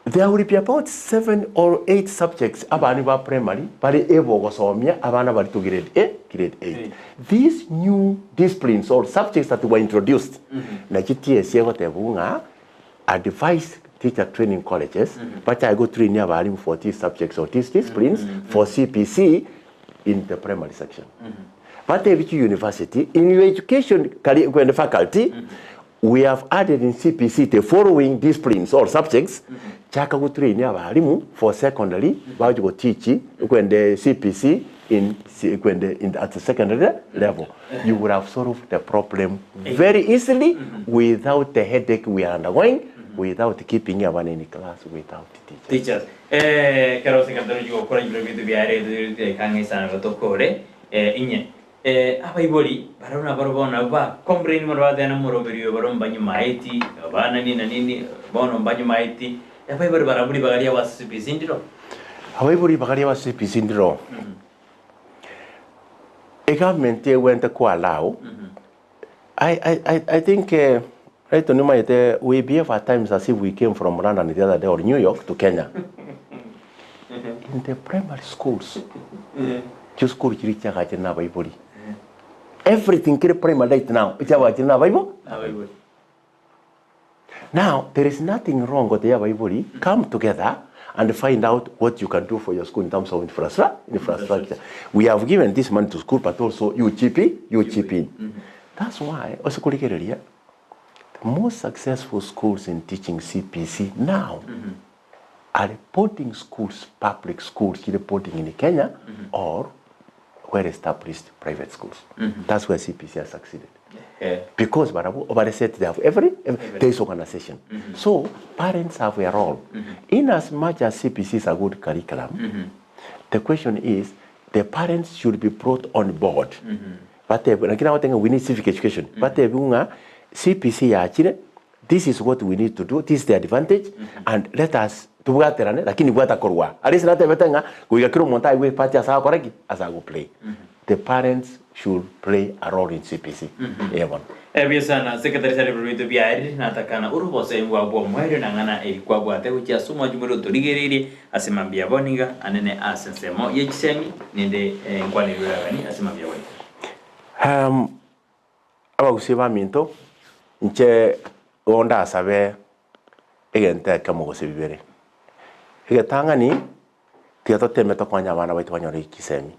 there will be about seven or eight subjects abana ba primary bari able gosomia abana bari to grade A, grade 8. These new disciplines or subjects that were introduced, nachi TSC egoteba ng'a advise teacher training colleges bachake gotrain abarimu for these subjects or these disciplines for CPC in the primary section. Batebi chi university, in your education and faculty, we have added in CPC the following disciplines or subjects, chaka gotrain abarimu for secondary, bache goteach kwende CPC in, kwende in, at the secondary level. You would have solved the problem very easily without the headache we are undergoing, without keeping abana in class, without teachers. Teachers. Eh, kero secretary gokora ibiro bintu biare kang'aisana gotokore eh, inye eh, abaibori barona baro bono ba complain mono batena moroberio baro mbanyumaeti abana nini na nini bono mbanyumaeti abaibori baraburi bagaria ba CPC ndiro. Abaibori bagaria ba CPC ndiro. Egovernment egwente ko allow. I think right nimaete we behave at times as if we came from London the other day or New York to Kenya. In the primary schools, chisukuru chiri chiagache na abaibori. Everything kiri primary right now chiagache na abaibo. Abaibori. Now, there is nothing wrong with the abaibori come together and find out what you can do for your school in terms of infrastructure. We have given this money to school, but also you chip in, you chip in. That's why, also the most successful schools in teaching CPC now are boarding schools, public schools, either boarding in Kenya or well-established private schools. That's where CPC has succeeded. Because Barabu already said they have every there is organization. So parents have a role. In as much as CPC is a good curriculum, the question is the parents should be brought on board. But we need civic education. But CPC yachire, this is what we need to do, this is the advantage, and let us tubwaterane, lakini bwata korwa. At least natebete ng'a goika kera omonto aigwe part ase agokora ki? Ase agoplay. The parents should play a role in CPC. Eh bono. Ebuya sana secretary sare biruito biarire natakana urubose bwa bwa omwerio nang'ana eri kwabwate gochia ase omwanchi more otorigereirie ase mambia bono iga anene ase ensemo ye chisemi nende nkwaneri oragani ase mambia bono iga. Abagusia baminto, inche igo ndasabe egento ekemo gose bibere. Egetang'ani, tiga toteme tokonye abana baito banyore chisemi.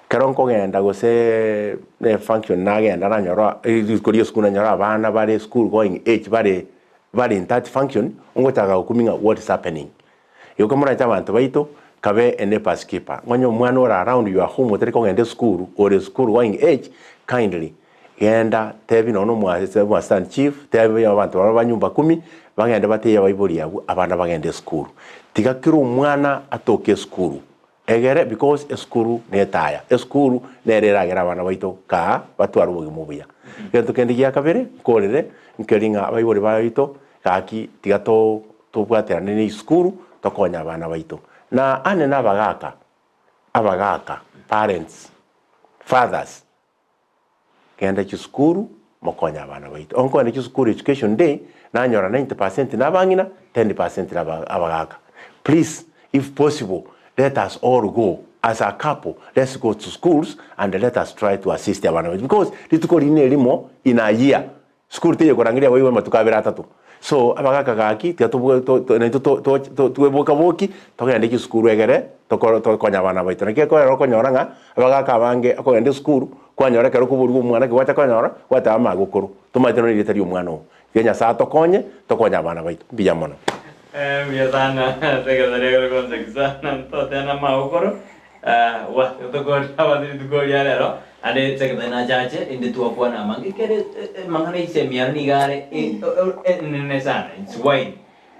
Ekero nkogenda gose ne function nagenda nanyora rituko ria esukuru nanyora abana bare school going age bare bare in that function, ongochaka gokumia ng'a what is happening. Igo komoranche abanto baito, kabe a neighbours keeper. Onye omwana ore around your home otari kogenda esukuru, ore school going age, kindly genda tebi nonya na assistant chief, tebi abanto baria ba nyumba kumi, bagende batebie abaibori abwo, abana bagende esukuru. Tiga kera omwana atoke esukuru, egere because esukuru na etaya, esukuru nere eragere abana baito kaa batware obogima obuya. Egento kende gia kabere, nkorere, nkeri ng'a abaibori baito, gaki tiga to tobwaterane na esukuru, tokonye abana baito. Na ane na abagaka, abagaka, parents, fathers, genda chisukuru, mokonye abana baito. Onkoenda chisukuru education day, nanyora 90% na abang'ina, 10% na abagaka. Please, if possible, let us all go as a couple, let's go to schools and let us try to assist abana baito. Because rituko rinde erimo in a year, Sukuru teiyo korangeria abaibori amatuko abere atato. So abagaka gaki tiga tobwe to to naintwe to to to tweboka boki togende chisukuru egere tokoro tokonye abana baito. Naki ekero okonyora ng'a abagaka abange okogenda esukuru kwanyora ekero okoborigwa omwana ki gwacha konyora gwateba amagokoro tomaete nonye erieta ria omwana oo. Tiga Nyasaye atokonye tokonye abana baito. Mbuya mono. Mbuya sana secretary ekero gonseki sana ntotebe na amagokoro wa tokoria abanto rituko ria rero ande secretary nachache inde twakwana amange ekere amang'ana ya esemiaro nigo are enene sana it's wide.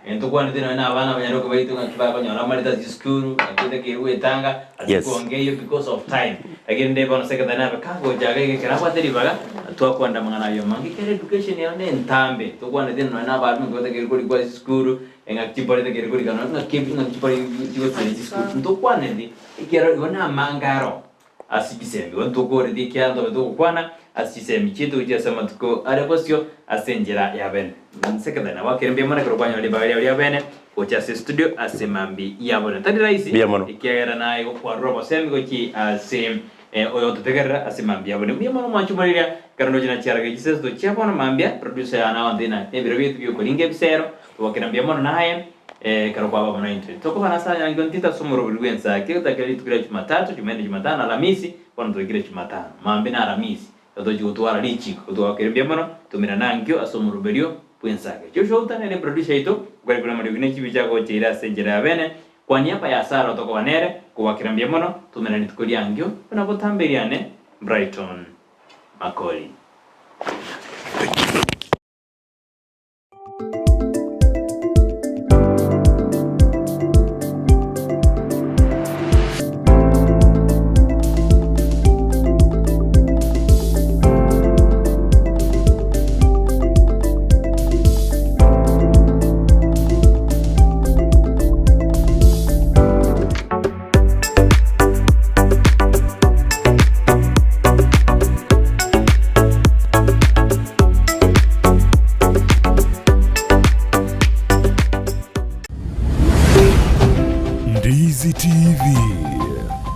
Ntokwanete nonya na abana abanyaroke baito ng'aki bakonyora amarita ase chisukuru, ng'aki otakeire gwetanga ase kwango eyio because of time. Lakini rende bono secretary nabe kagocha iga iga ekero abwate ribaga, twakwanera amang'ana ayio amange ekero education ero ne entambe, tokwanete nonya na abalimu ng'aki batakeire korikwa ase chisukuru, eng'aki chibori etakeire korika nonya ng'aki ng'aki chibori chigosira chisukuru. Ntokwaneti ekiagera igo namange aro. Ase chisemi, igo ntokooreti ekiagera ntobe togokwana ase chisemi chiaito gochia ase amatuko are bosio ase enchera ya bene. Secretary nabo akere mbuya mono ekero kwanyora ribaga riao ria bene gocha ase estudio ase mambia ya bono. Tari rahisi Mbuya mono. ekiagera naye gokwarora obosemi gochia ase oyototegerera ase mambia ya bono. Mbuya mono mwanche omoriria ekero ndoche nachiaraga chisese tochia bono mambia producer yane agontebia ng'a nebiro biaito biokoringa ebisero togokera mbuya mono naye. Ekero kwaba buna intwe tokobana ase ayange ntito ase omoroberi bw'ensaki, gotakera rituko ria Jumatatu, Jumaine, Jumatano, Alamisi, bono twaikire Jumatano, mambia na Alamisi, igo tochia gotwara richiko, gotwakire mbuya mono, tomerane ankio ase omoroberio bw'ensaki. Joshua Uta nere producer oito, okorekura amariogi ne chibicha agocha ire ase enchera ya bene, kwa niaba ya Sarah otokoba nere, kogwakera mbuya mono, tomerane rituko ria ankio, buna botambe riane, Brighton Makori. Ndizi TV.